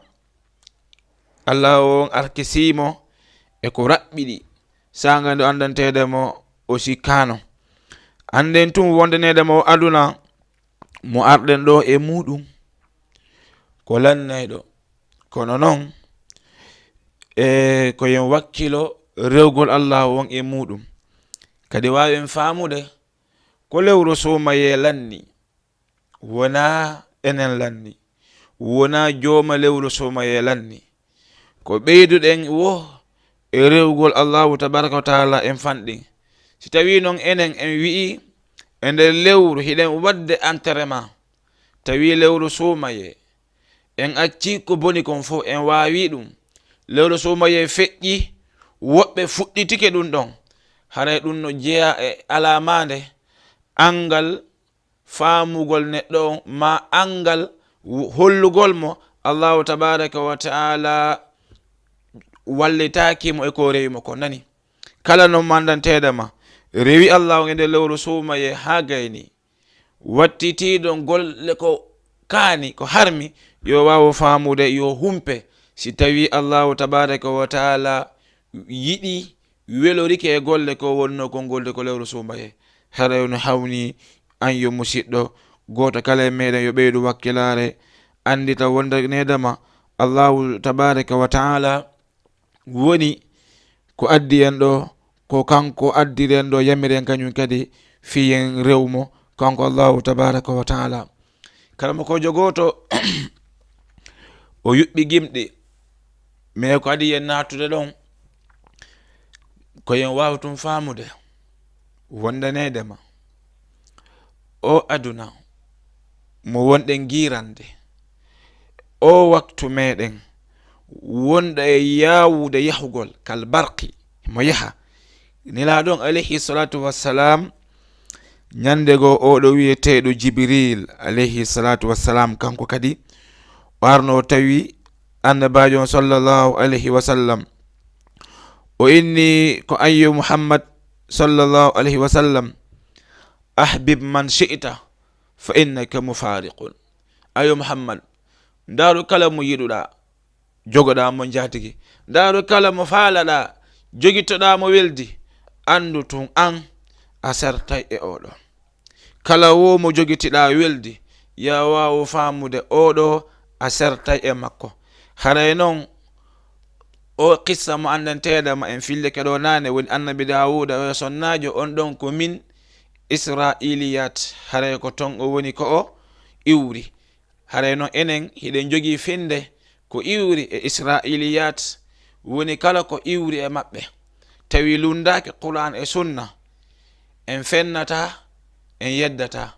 Allah on arkisii mo e ko raɓɓiɗi, saanga nde anndanteede mo o sikkaano. Annden tun wondaneede mo aduna, mo arɗen ɗo e muuɗum ko lannayɗo. Kono non, e ko yen wakkilo rewgol Allah on e muuɗum. Kadi waawen faamude ko lewru suumayee lanni. Wonaa enen lanni, wonaa jooma lewru suumayee lanni. Ko ɓeyduɗen wo e rewgol Allahu tabaaraka wa taala en fanɗin. Si tawii non enen en wi'i e nder lewru hiɗen waɗde entraînement, tawii lewru suumayee, en acci ko boni kon fof, en waawii ɗum. Lewru suumayee feƴƴi, woɓɓe fuɗɗitike ɗum ɗon. Haray ɗum no jeyaa e alaamaande anngal faamugol neɗɗo on, ma anngal w-, hollugol mo Allahu tabaaraka wa taala wallitaaki mo e ko rewi mo ko. Nani? Kala no mandanteeɗo ma rewi Allahu e nder lewru suumayee haa gayni, wattitiiɗo golle ko kaani, ko harmi, yo waawu faamude, yo humpe, si tawii Allahu tabaaraka wa taala yiɗi, welorike e golle ko wonnoo kon golde ko lewru suumayee. Haray no hawni an yo musiɗɗo, gooto kala e meɗen yo ɓeydu wakkilaare, anndita wonde needama Allahu tabaaraka wa taala woni ko addi en ɗo, ko kanko addiri en ɗo, yamiri en kañum kadi fii en rew mo, kanko Allahu tabaaraka wa taala. Karamokoojo gooto, o yuɓɓi gimɗi, mais ko adii en naatude ɗon, ko en waawa tun faamude, wondaneede ma, o aduna mo wonɗen giirande, o waktu meɗen wonɗo e yaawude yahugol, kal barqi, mo yaha. Nelaaɗo on, alayhi salaatu wassalam, ñande goo, oɗo wiyeteeɗo Jibril, alayhi salaatu wassalam, kanko kadi o arno o tawi Annabaajo on, sallallahu alayhi wa sallam. O inni ko, ayyo Muhammad, sallallahu alayhi wa sallam, ahbib man shi'ta, fa innaka mufariqun. Ayo Muhammad, ndaaru kala mo yiɗuɗaa, jogoɗaa mo njaatigi. Ndaaru kala mo faalaɗaa, jogitoɗaa mo weldi. Anndu tun an a sertay e oɗo. Kala wo mo jogitiɗaa weldi, ya waawu faamude oɗo a sertay e makko. Haray non, o qissa mo anndanteeɗo ma en fillike ɗo naane, woni annabi Daawuda, o sonnaajo on ɗon ko min Isra'iliyat. Haray ko ton o woni ko o iwri. Haray non enen hiɗen jogii finde ko iwri e Isra'iliyat, woni kala ko iwri e maɓɓe. Tawi lunndaaki Qur'an e Sunna, en fennataa, en yeddataa.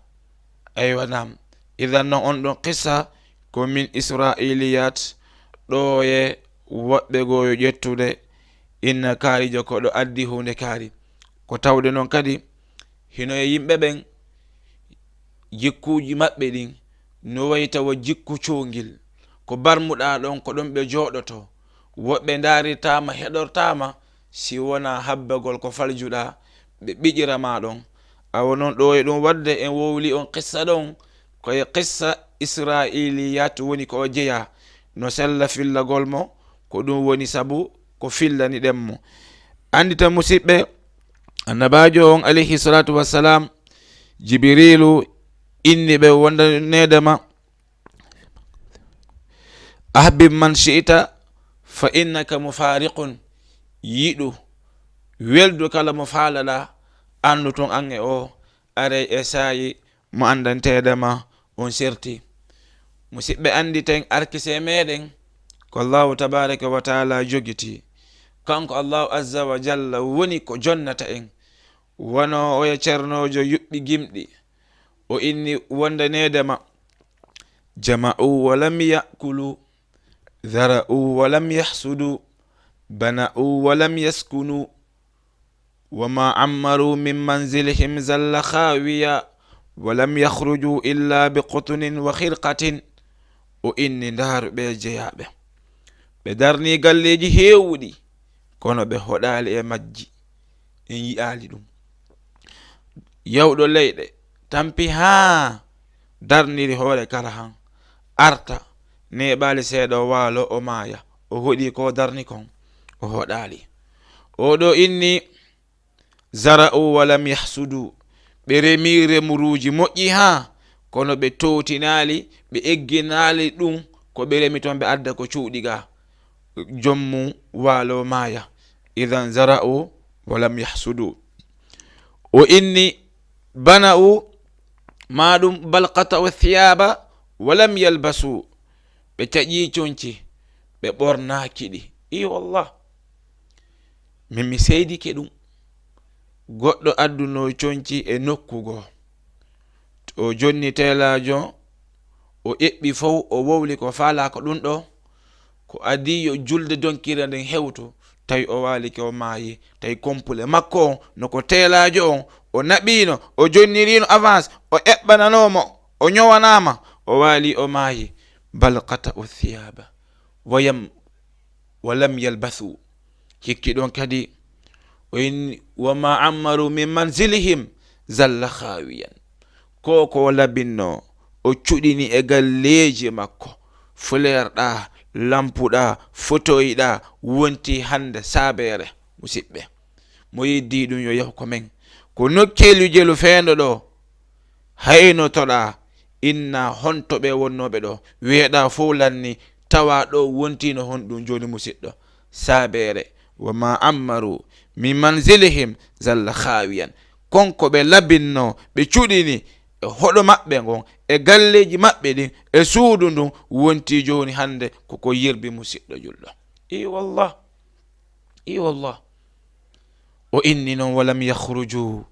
Aywa, naam. Idan non on ɗon qissa ko min Isra'iliyat, ɗo e woɓɓe goo yo ƴettude inna kaarijo ko ɗo addi huunde kaari. Ko tawde non kadi hino e yimɓe ɓen, jikkuuji maɓɓe ɗin no wayi tawa jikku coongil. Ko barmuɗaa ɗon, ko ɗon ɓe jooɗoto. Woɓɓe ndaarirtaama, heɗortaama, si wonaa habbagol ko faljuɗaa, ɓe ɓiƴira ma ɗon. Awa non ɗo e ɗum waɗde en wowli on qissa ɗon, ko e qissa Isra'iliyat woni ko o jeyaa. No sella fillagol mo, ko ɗum woni sabu ko fillani ɗen mo. Anndita musiɓɓe, annabaajo on alayhi salatu wassalam, Jibrilu inni ɓe wondaneede ma, "Ahbib man shi'ta fa innaka mufariqun." Yiɗu, weldu kala mo faalaɗaa, anndu tun an e o, aray e saayi mo anndanteede ma on serti. Musiɓɓe, annditen arkise meɗen ko Allahu tabaraka wa taala jogiti. Kanko Allahu azza wa jalla woni ko jonnata en. Wano oya Ceernoojo Yuɓɓi Gimɗi, o inni wondaneede ma, "Jama'u wa lam ya'kulu, zara'u wa lam yahsudu, bana'u wa lam yaskunu, wa ma ammaru min manzilihim zalla khawiya, wa lam yakhruju illa bi qutunin wa khirqatin." O inni, ndaaru ɓe jeyaaɓe. Ɓe darni galleeji heewuɗi, kono ɓe hoɗaali e majji. En yi'aali ɗum. Yawɗo leyɗe tampi haa darniri hoore kala han, arta, neeɓaali seeɗa, o waalo, o maaya. O hoɗi ko darni kon, o hoɗaali. Oɗo inni, "Zara'u wa lam yahsudu." Ɓe remi remuruuji moƴƴi haa, kono ɓe towtinaali, ɓe egginaali ɗum ko ɓe remi ton, ɓe adda ko cuuɗi ga. Jom mum waalo maaya. Idan zara'u wa lam yahsudu. O inni, "Bana'u," maa ɗum, "bal qata'u thiyaba wa lam yalbasu." Ɓe caƴi conci, ɓe ɓornaaki ɗi. I wallah. Min mi seedike ɗum. Goɗɗo adduno conci e nokku goo. O jonni teelaajo, o eɓɓi fow, o wowli ko faalaa ko ɗum ɗo. Ko adii yo julde donkire nden hewto, tawi o waalike, o maayi, tawi kompule makko on, no ko teelaajo on, o naɓiino, o jonniriino avance, o eɓɓananoo mo, o ñowanaama, o waali, o maayi. Bal qata'u thiyaba, wa yam-, wa lam yalbasu. Hikki ɗon kadi, o inni, "Wa ma ammaru min manzilihim zalla khawiyan." Ko ko o labinno, o cuɗini e galleeji makko, fuleerɗa, lampuɗa, fotoyɗa, wonti hannde saabeere. Musiɓɓe, mo yeddi ɗum yo yahu ko men. Ko nokkeelu jelu feendo ɗo, haynotoɗa, inna honto ɓe wonnooɓe ɗo, weeɗa fow lanni, tawa ɗo wontino honɗum jooni, musiɗɗo? Saabeere, "Wa ma ammaru min manzilihim zalla khawiyan." Kon ko ɓe labinno, ɓe cuɗini e hoɗo maɓɓe ngon, e galleeji maɓɓe ɗin, e suudu ndun, wonti jooni hannde ko ko yirbi, musiɗɗo julɗo. I wallah. I wallah. O inni non, "Wa lam yakhruju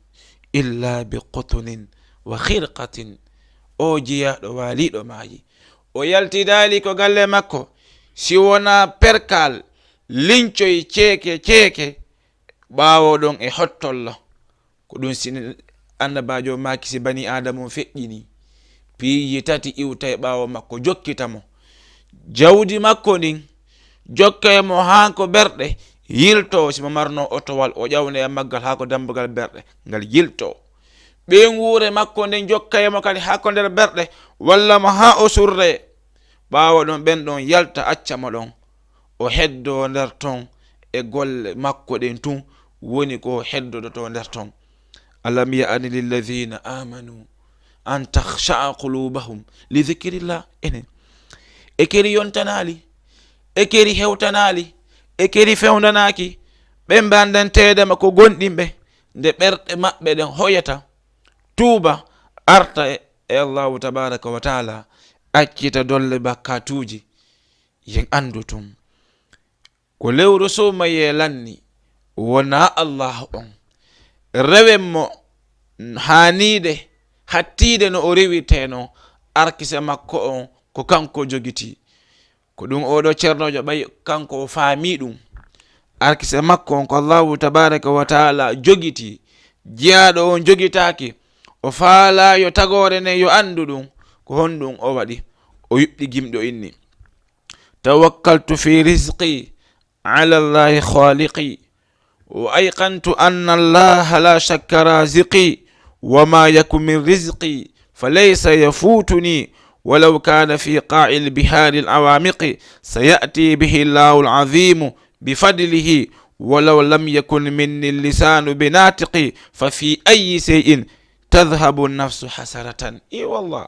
illa bi qutunin wa khirqatin." O jiyaaɗo waaliiɗo maayi. O yaltidaali ko galle makko, si wonaa perkal, lincoy ceeke ceeke, ɓaawo ɗon e hottollo. Ko ɗum si annabaajo maaki, si bani Aadama on feƴƴini, piiji tati iwtay ɓaawo makko, jokkita mo. Jawdi makko ndin, jokkay mo haa ko berɗe yiltoo, si mo marno otowal, o ƴawna e maggal haa ko dambugal berɗe ngal yiltoo. Ɓeynguure makko nden jokka e mo kadi haa ko nder berɗe, walla mo haa o surre. Ɓaawo ɗon, ɓen ɗon yalta, acca mo ɗon. O heddoo nder ton e golle makko ɗen tun, woni ko o heddodotoo nder ton. "Alam ya'ni lilladhina amanu an takhsha'a qulubahum li dhikrillah." Enen. E keri yontanaali, e keri hewtanaali, e keri fewndanaaki, ɓe mbandanteede ma ko gonɗinɓe, nde ɓerɗe maɓɓe ɗen hoyata, tuuba, arta e, e Allahu tabaraka wa taala, accita dolle bakkatuuji. Yen anndu tun. Ko lewru suumayee lanni, wonaa Allaahu on. Rewen mo haaniide, hattiide no o rewirtee non, arkise makko on ko kanko jogitii. Ko ɗum oo ɗoo ceernoojo ɓay kanko o faamii ɗum. Arkise makko on ko Allaahu tabaaraka wa taala jogitii. Jiyaaɗo on jogitaaki. O faalaa yo tagoore nden yo anndu ɗum. Ko honɗum o waɗi? O yuɓɓi gimɗi o inni: "Tawakkaltu fi rizqi ala Allahi khaliqi, wa ayqantu anna Allaha la shakka raziqi, wa ma yaku min rizqi falaysa yafutuni, walaw kana fi qa'il bihari al-awamiqi, sayati bihi Allahu al-azimu bi fadlihi, walaw lam yakun minni lisanu bi natiqi, fa fi ayyi shay'in tadhhabu an-nafsu hasaratan." I wallah,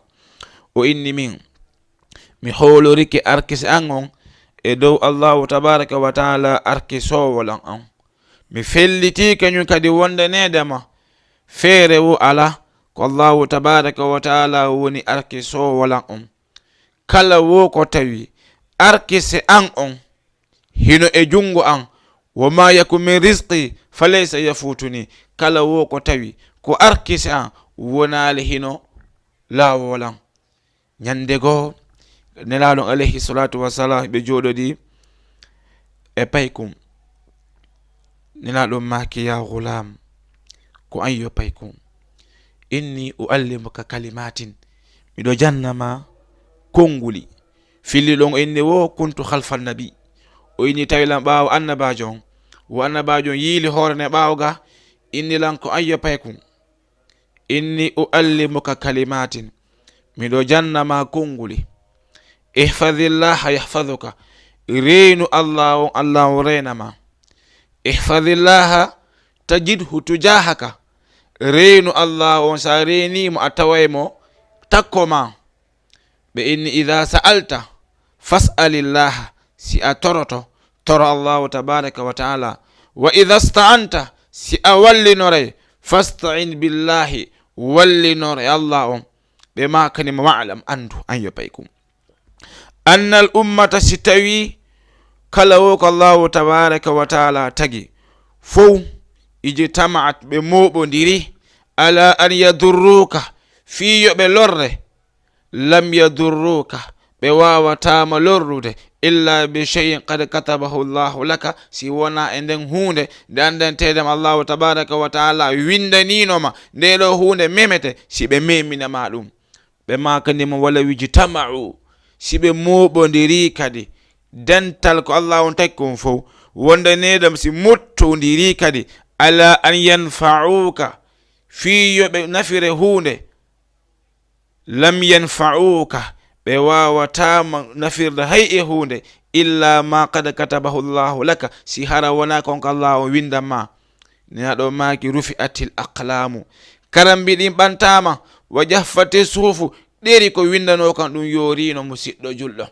o inni min, mi hoolorike arkise an on e dow Allahu tabaraka wa taala, arkisoowo lan on. Mi fellitii kañum kadi wondaneede ma. Feere wo alaa, ko Allahu tabaraka wa taala woni arkisoowo lan on. Kala wo ko tawi arkise an on hino e junngo an, wa ma yaku min rizqi falaysa yafutuni. Kala wo ko tawi ko arkise an, wonaali hino laawol an. Ñande goo, Nelaaɗo on alayhi salatu wassalam, ɓe jooɗodii e paykum. Nelaaɗo maaki: "Ya ghulam, ko an yo paykum. Inni uallimuka kalimatin. Miɗo janna ma konnguli." Filliɗo on inni: "Wo kuntu khalfa nabi." O inni: "Tawi lan ɓaawo annabaajo on." Wo annabaajo on yiili hoore ne ɓaawo ga, inni lan: "Ko an yo paykum. Inni uallimuka kalimatin. Miɗo janna ma konnguli. Ihfadillaha yahfaduka. Reenu Allah on, Allah on reena ma. Ihfadillaha tajidhu tujahaka. Reenu Allah on, sa reeni mo, a taway mo takko ma." Ɓe inni: "Idha sa'alta fas'alillaha." Si a toroto, toro Allahu tabaraka wa taala. "Wa idha sta'anta," si a wallinoray, "fasta'in billahi," wallinor e Allah on. Ɓe maakani mo: "Wa'lam," anndu, an yo paykum, "annal ummata," si tawi kala wo ko Allahu tabaraka wa taala tagi fow, "ijtama'at," ɓe mooɓondiri, "ala an yadurruka," fii yo ɓe lorre, "lam yadurruka," ɓe waawataama lorrude, "illa bi shay'in qad katabahu Allahu laka," si wonaa e nden huunde nde anndanteedema Allahu tabaraka wa taala winndaniino ma, nde ɗoo huunde memete, si ɓe memina ma ɗum. Ɓe maakani mo: "Walaw ijtama'u," si ɓe mooɓondirii kadi, dental ko Allah on tagi kon fow, wondaneedema si mottondirii kadi, "ala an yanfa'uka," fii yo ɓe nafire huunde, "lam yanfa'uka," ɓe waawataama nafirde hay e huunde, "illa ma qad katabahu Allahu laka," si hara wonaa kon ko Allah on winndan ma. Nelaaɗo maaki: "Rufi'atil aqlamu," karambi ɗin ɓantaama, "wa jaffati suhufu," ɗeri ko winndanoo kan ɗum yooriino, musiɗɗo julɗo.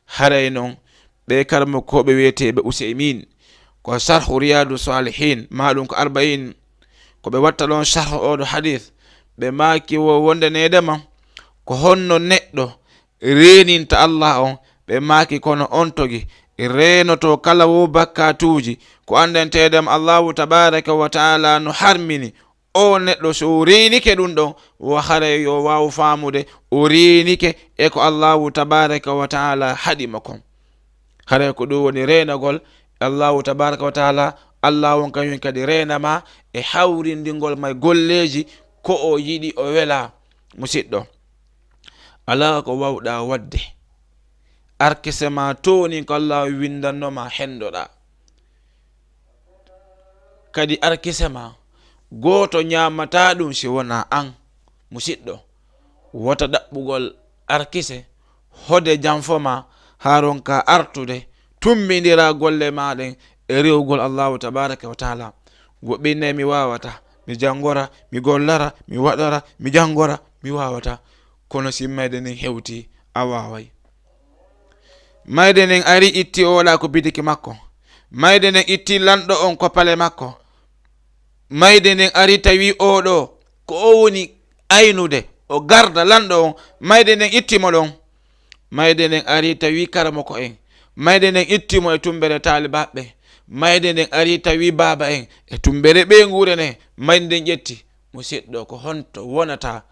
Haray non, ɓee karamokooɓe wi'eteeɓe Useymin, ko Sarhu Riyadu Salihin, maa ɗum ko Arba'in, ko ɓe watta ɗon sarhu oo ɗoo hadis, ɓe maaki wo wondaneedema, ko honno neɗɗo reeninta Allah on? Ɓe maaki: "Kono on togi reenoto kala wo bakkatuuji, ko anndanteedema Allahu tabaraka wa taala no harmini, oo neɗɗo, so o reenike ɗum ɗon, wo haray yo waaw faamude o reenike e ko Allahu tabaraka wa taala haɗi mo kon." Haray ko ɗum woni reenagol Allahu tabaraka wa taala, Allah on kañum kadi reena ma e hawrindingol ma e golleeji ko o yiɗi, o welaa. Musiɗɗo, alaa ko waawɗaa waɗde, arkise ma toonin ko Allah winndannoo ma, henndoɗaa. Kadi arkise ma Gooto ñaamataa ɗum si wonaa an, musiɗɗo. Wota ɗaɓɓugol arkise hode janfo ma haa ronka artude, tummbindira golle ma ɗen e rewugol Allahu tabaraka wa taala. Goɗɗinne mi waawata, mi janngora, mi gollara, mi waɗora, mi janngora, mi waawata. Kono si mayde nden hewti, a waaway. Mayde nden ari itti oɗa ko bidiki makko. Mayde nden itti lanɗo on ko pale makko. Mayde nden ari tawi oɗo ko o woni aynude, o garda lanɗo on. Mayde nden itti mo ɗon. Mayde nden ari tawi karamoko en. Mayde nden itti mo e tumbere taalibaɓe. Mayde nden ari tawi baaba en e tumbere ɓeynguure nden. Mayde nden ƴetti. Musiɗɗo, ko honto wonata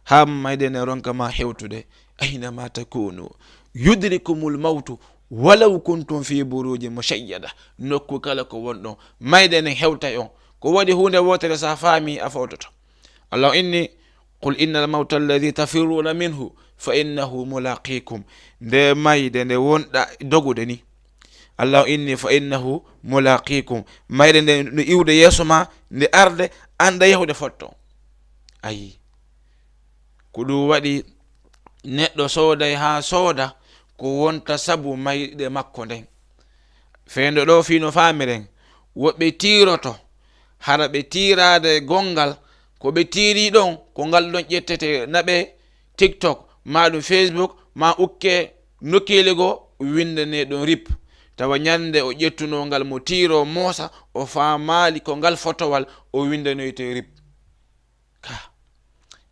haa mayde nden ronka ma hewtude? Aynama takunu yudrikumul mawtu walaw kuntum fi burujin mushayyada. Nokku kala ko wonɗon, mayde nden hewtay on. Ko waɗi huunde wootere, sa faami a foototo. Allah inni, qul innal mawta alladhi tafirruna minhu fa innahu mulaqikum. Nde mayde nde wonɗa dogude ni, Allah inni fa innahu mulaqikum. Mayde nde no iwde yeeso ma, nde arde, anda yahude fotto. Ayi, ko ɗum waɗi neɗɗo sooday haa sooda ko wonta sabu mayde makko nden. Fendo ɗo fii no faamiren, woɓɓe tiiroto, hara ɓe tiiraade gonngal, ko ɓe tiiri ɗon, ko ngal ɗon ƴettete naɓe TikTok, ma ɗum Facebook, ma ukke nokkeeli goo, winndane ɗon rip. Tawa ñannde o ƴettunoo ngal mo tiiroo moosa, o faamaali ko ngal fotowal o winndanoyte rip. Ka.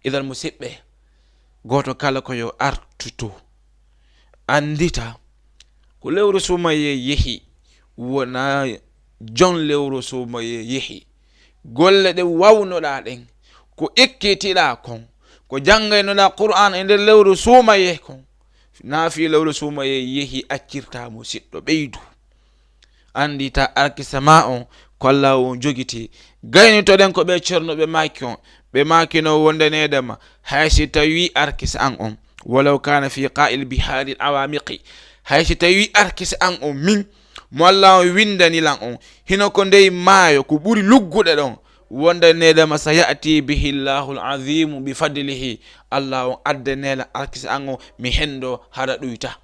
Idan musiɓɓe, gooto kala ko yo artu to anndita ko lewru suumayee yehi, wonaa jon lewru suumayee yehi. Golle ɗe wawnoɗaa ɗen, ko ekkitiɗaa kon, ko janngaynoɗaa Qur'aan e nder lewru suumayee kon, naa fii lewru suumayee yehi accirtaa musiɗɗo ɓeydu. Anndita arkisa ma on ko Allah on jogiti. Gaynitoɗen ko ɓe Ceerno ɓe maaki on. Ɓe maaki no wonde needama, hay si tawi arkisa an on, walaw kana fi qa'il biharil awamiqi, hay si tawi arkisa an on min, mo Allah on windani lan on, hino ko ndey maayo ko ɓuri lugguɗe ɗon, wonde needama, sa ya'ti bihi Allahul azimu bi fadlihi, Allah on addanela arkisa an on, mi hendo hara ɗuyta.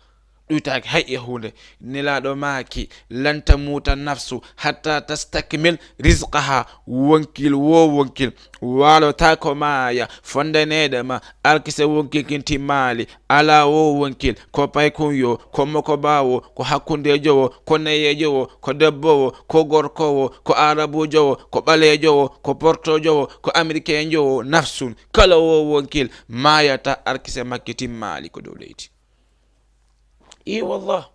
Ɗuytaaki hay e huunde. Nelaaɗo maaki, lan tamuuta nafsu hatta tastakmil rizqaha. Wonkil wo wonkil waalotaako maaya, fondaneede ma arkisa wonkil kin timmaali. Alaa wo wonkil, ko paykun yo, ko mokobaa wo, ko hakkundeejo wo, ko nayeejo wo, ko debbo wo, ko gorko wo, ko aarabuujo wo, ko ɓaleejo wo, ko portoojo wo, ko amerikeenjo wo, nafsun, kala wo wonkil maayata arkisa makki timmaali ko dow leydi. I wallah.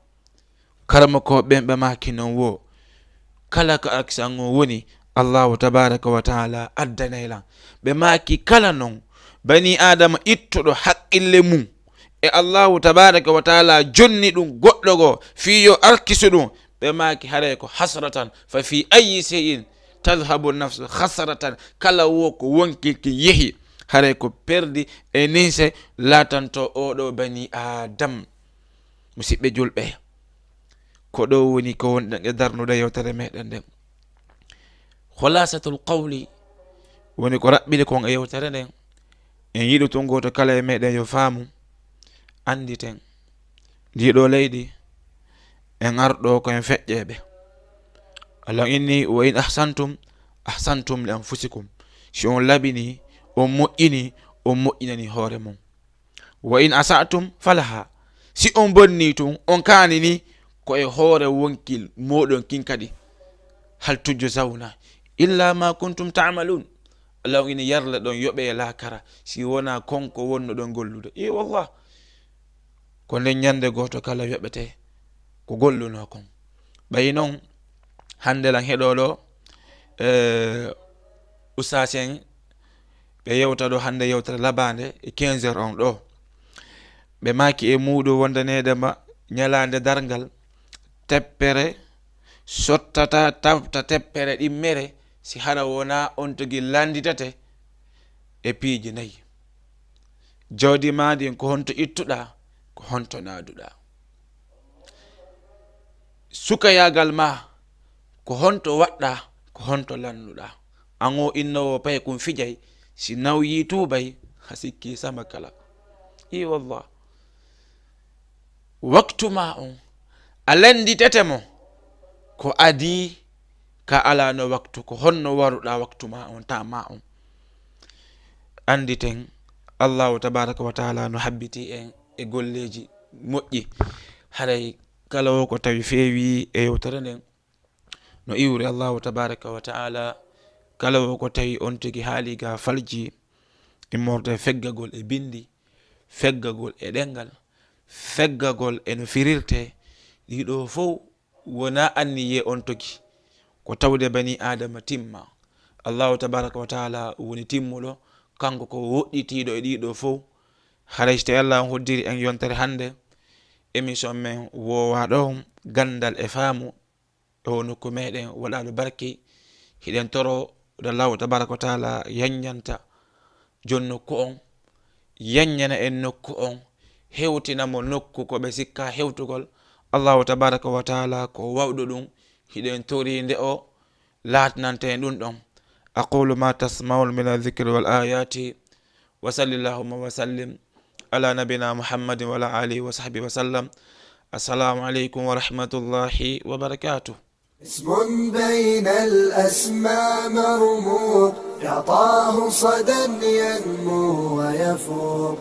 Karamoko ɓen ɓe maaki non wo, kala ko arkisa on woni, Allahu tabaraka wa taala addanay lan. Ɓe maaki kala non bani Adama ittuɗo haqqille mum e Allahu tabaraka wa taala jonni ɗum goɗɗo goo fii yo arkisu ɗum, ɓe maaki haray ko hasratan, fa fi ayyi shay'in tadhhabu nafsu hasratan, kala wo ko wonkil kin yehi, haray ko perdi e ninse laatanto oɗo bani Adam. Musiɓɓe julɓe, ko ɗo woni ko wonɗen e darnude yewtere meɗen nden. Khulasatul qawli woni ko raɓɓiɗi kon e yewtere nden. En yiɗi tun gooto kala e meɗen yo faamu, annditen. Ndi ɗo leydi, en arɗo ko en feƴƴeeɓe. Allah inni, "Wa in ahsantum, ahsantum li anfusikum." Si on labini, on moƴƴini, on moƴƴinani hoore mum. "Wa in asa'tum falaha." Si on bonni tun, on kaanini, ko e hoore wonkil moɗon kin kadi. "Hal tujzawna illa ma kuntum ta'malun." Allah inni, "Yarle ɗon yoɓe laakara, si wonaa kon ko wonnoɗon gollude." I wallah. Ko nden ñande gooto kala yoɓete ko gollunoo kon. Ɓay non, hannde lan heɗoo ɗo, eh, ustaas en, ɓe yewta ɗo hannde yewtere labaande e quinze heures on ɗo. Ɓe maaki e muuɗum wonde needema ñalaande darngal, teppere sottata tawta teppere ɗimmere, si hara wonaa on tigi lannditate e piiji nayi. Jawdi maa ndin, ko honto ittuɗaa, ko honto naaduɗaa? Sukayaagal maa, ko honto waɗɗaa, ko honto lannuɗaa? An o innoowo paye kun fijay, si nawyii tuubay, ha sikki sama kala. I wallah. Waktu ma on, a lannditete mo ko adii ka alano waktu, ko honno waruɗa waktu ma on, ta ma on. Annditen, Allahu tabaraka wa taala no habbiti en e golleeji moƴƴi. Haray kala wo ko tawi feewi e yewtere nden, no iwri Allahu tabaraka wa taala, kala wo ko tawi on tigi haali ga falji, immorde feggagol e bindi, feggagol e ɗengal, feggagol e no firirte, ɗiɗo fow wona anniye on togi, ko tawde bani Adama timma. Allahu tabaraka wa taala woni timmuɗo, kanko ko woɗɗitiiɗo e ɗiɗo fow. Haray so tawi Allah on hoddiri en yontere hannde, émission men woowa ɗo, ganndal e faamu, e o nokku meɗen waɗaɗo barki. Hiɗen toro ɗo Allahu tabaraka wa taala yanñanta jon nokku on, yanñana en nokku on, hewtina mo nokku ko ɓe sikka hewtugol. Allahu tabaraka wa taala ko wawɗo ɗum, hiɗen tori nde o laatnante en ɗum ɗon. أقول ما تسمعون من الذكر والآيات، وصل اللهم وسلم على نبينا محمد وعلى آله وصحبه وسلم. السلام عليكم ورحمة الله وبركاته. اسم بين الأسماء مرموق، يعطاه صدى ينمو ويفوق.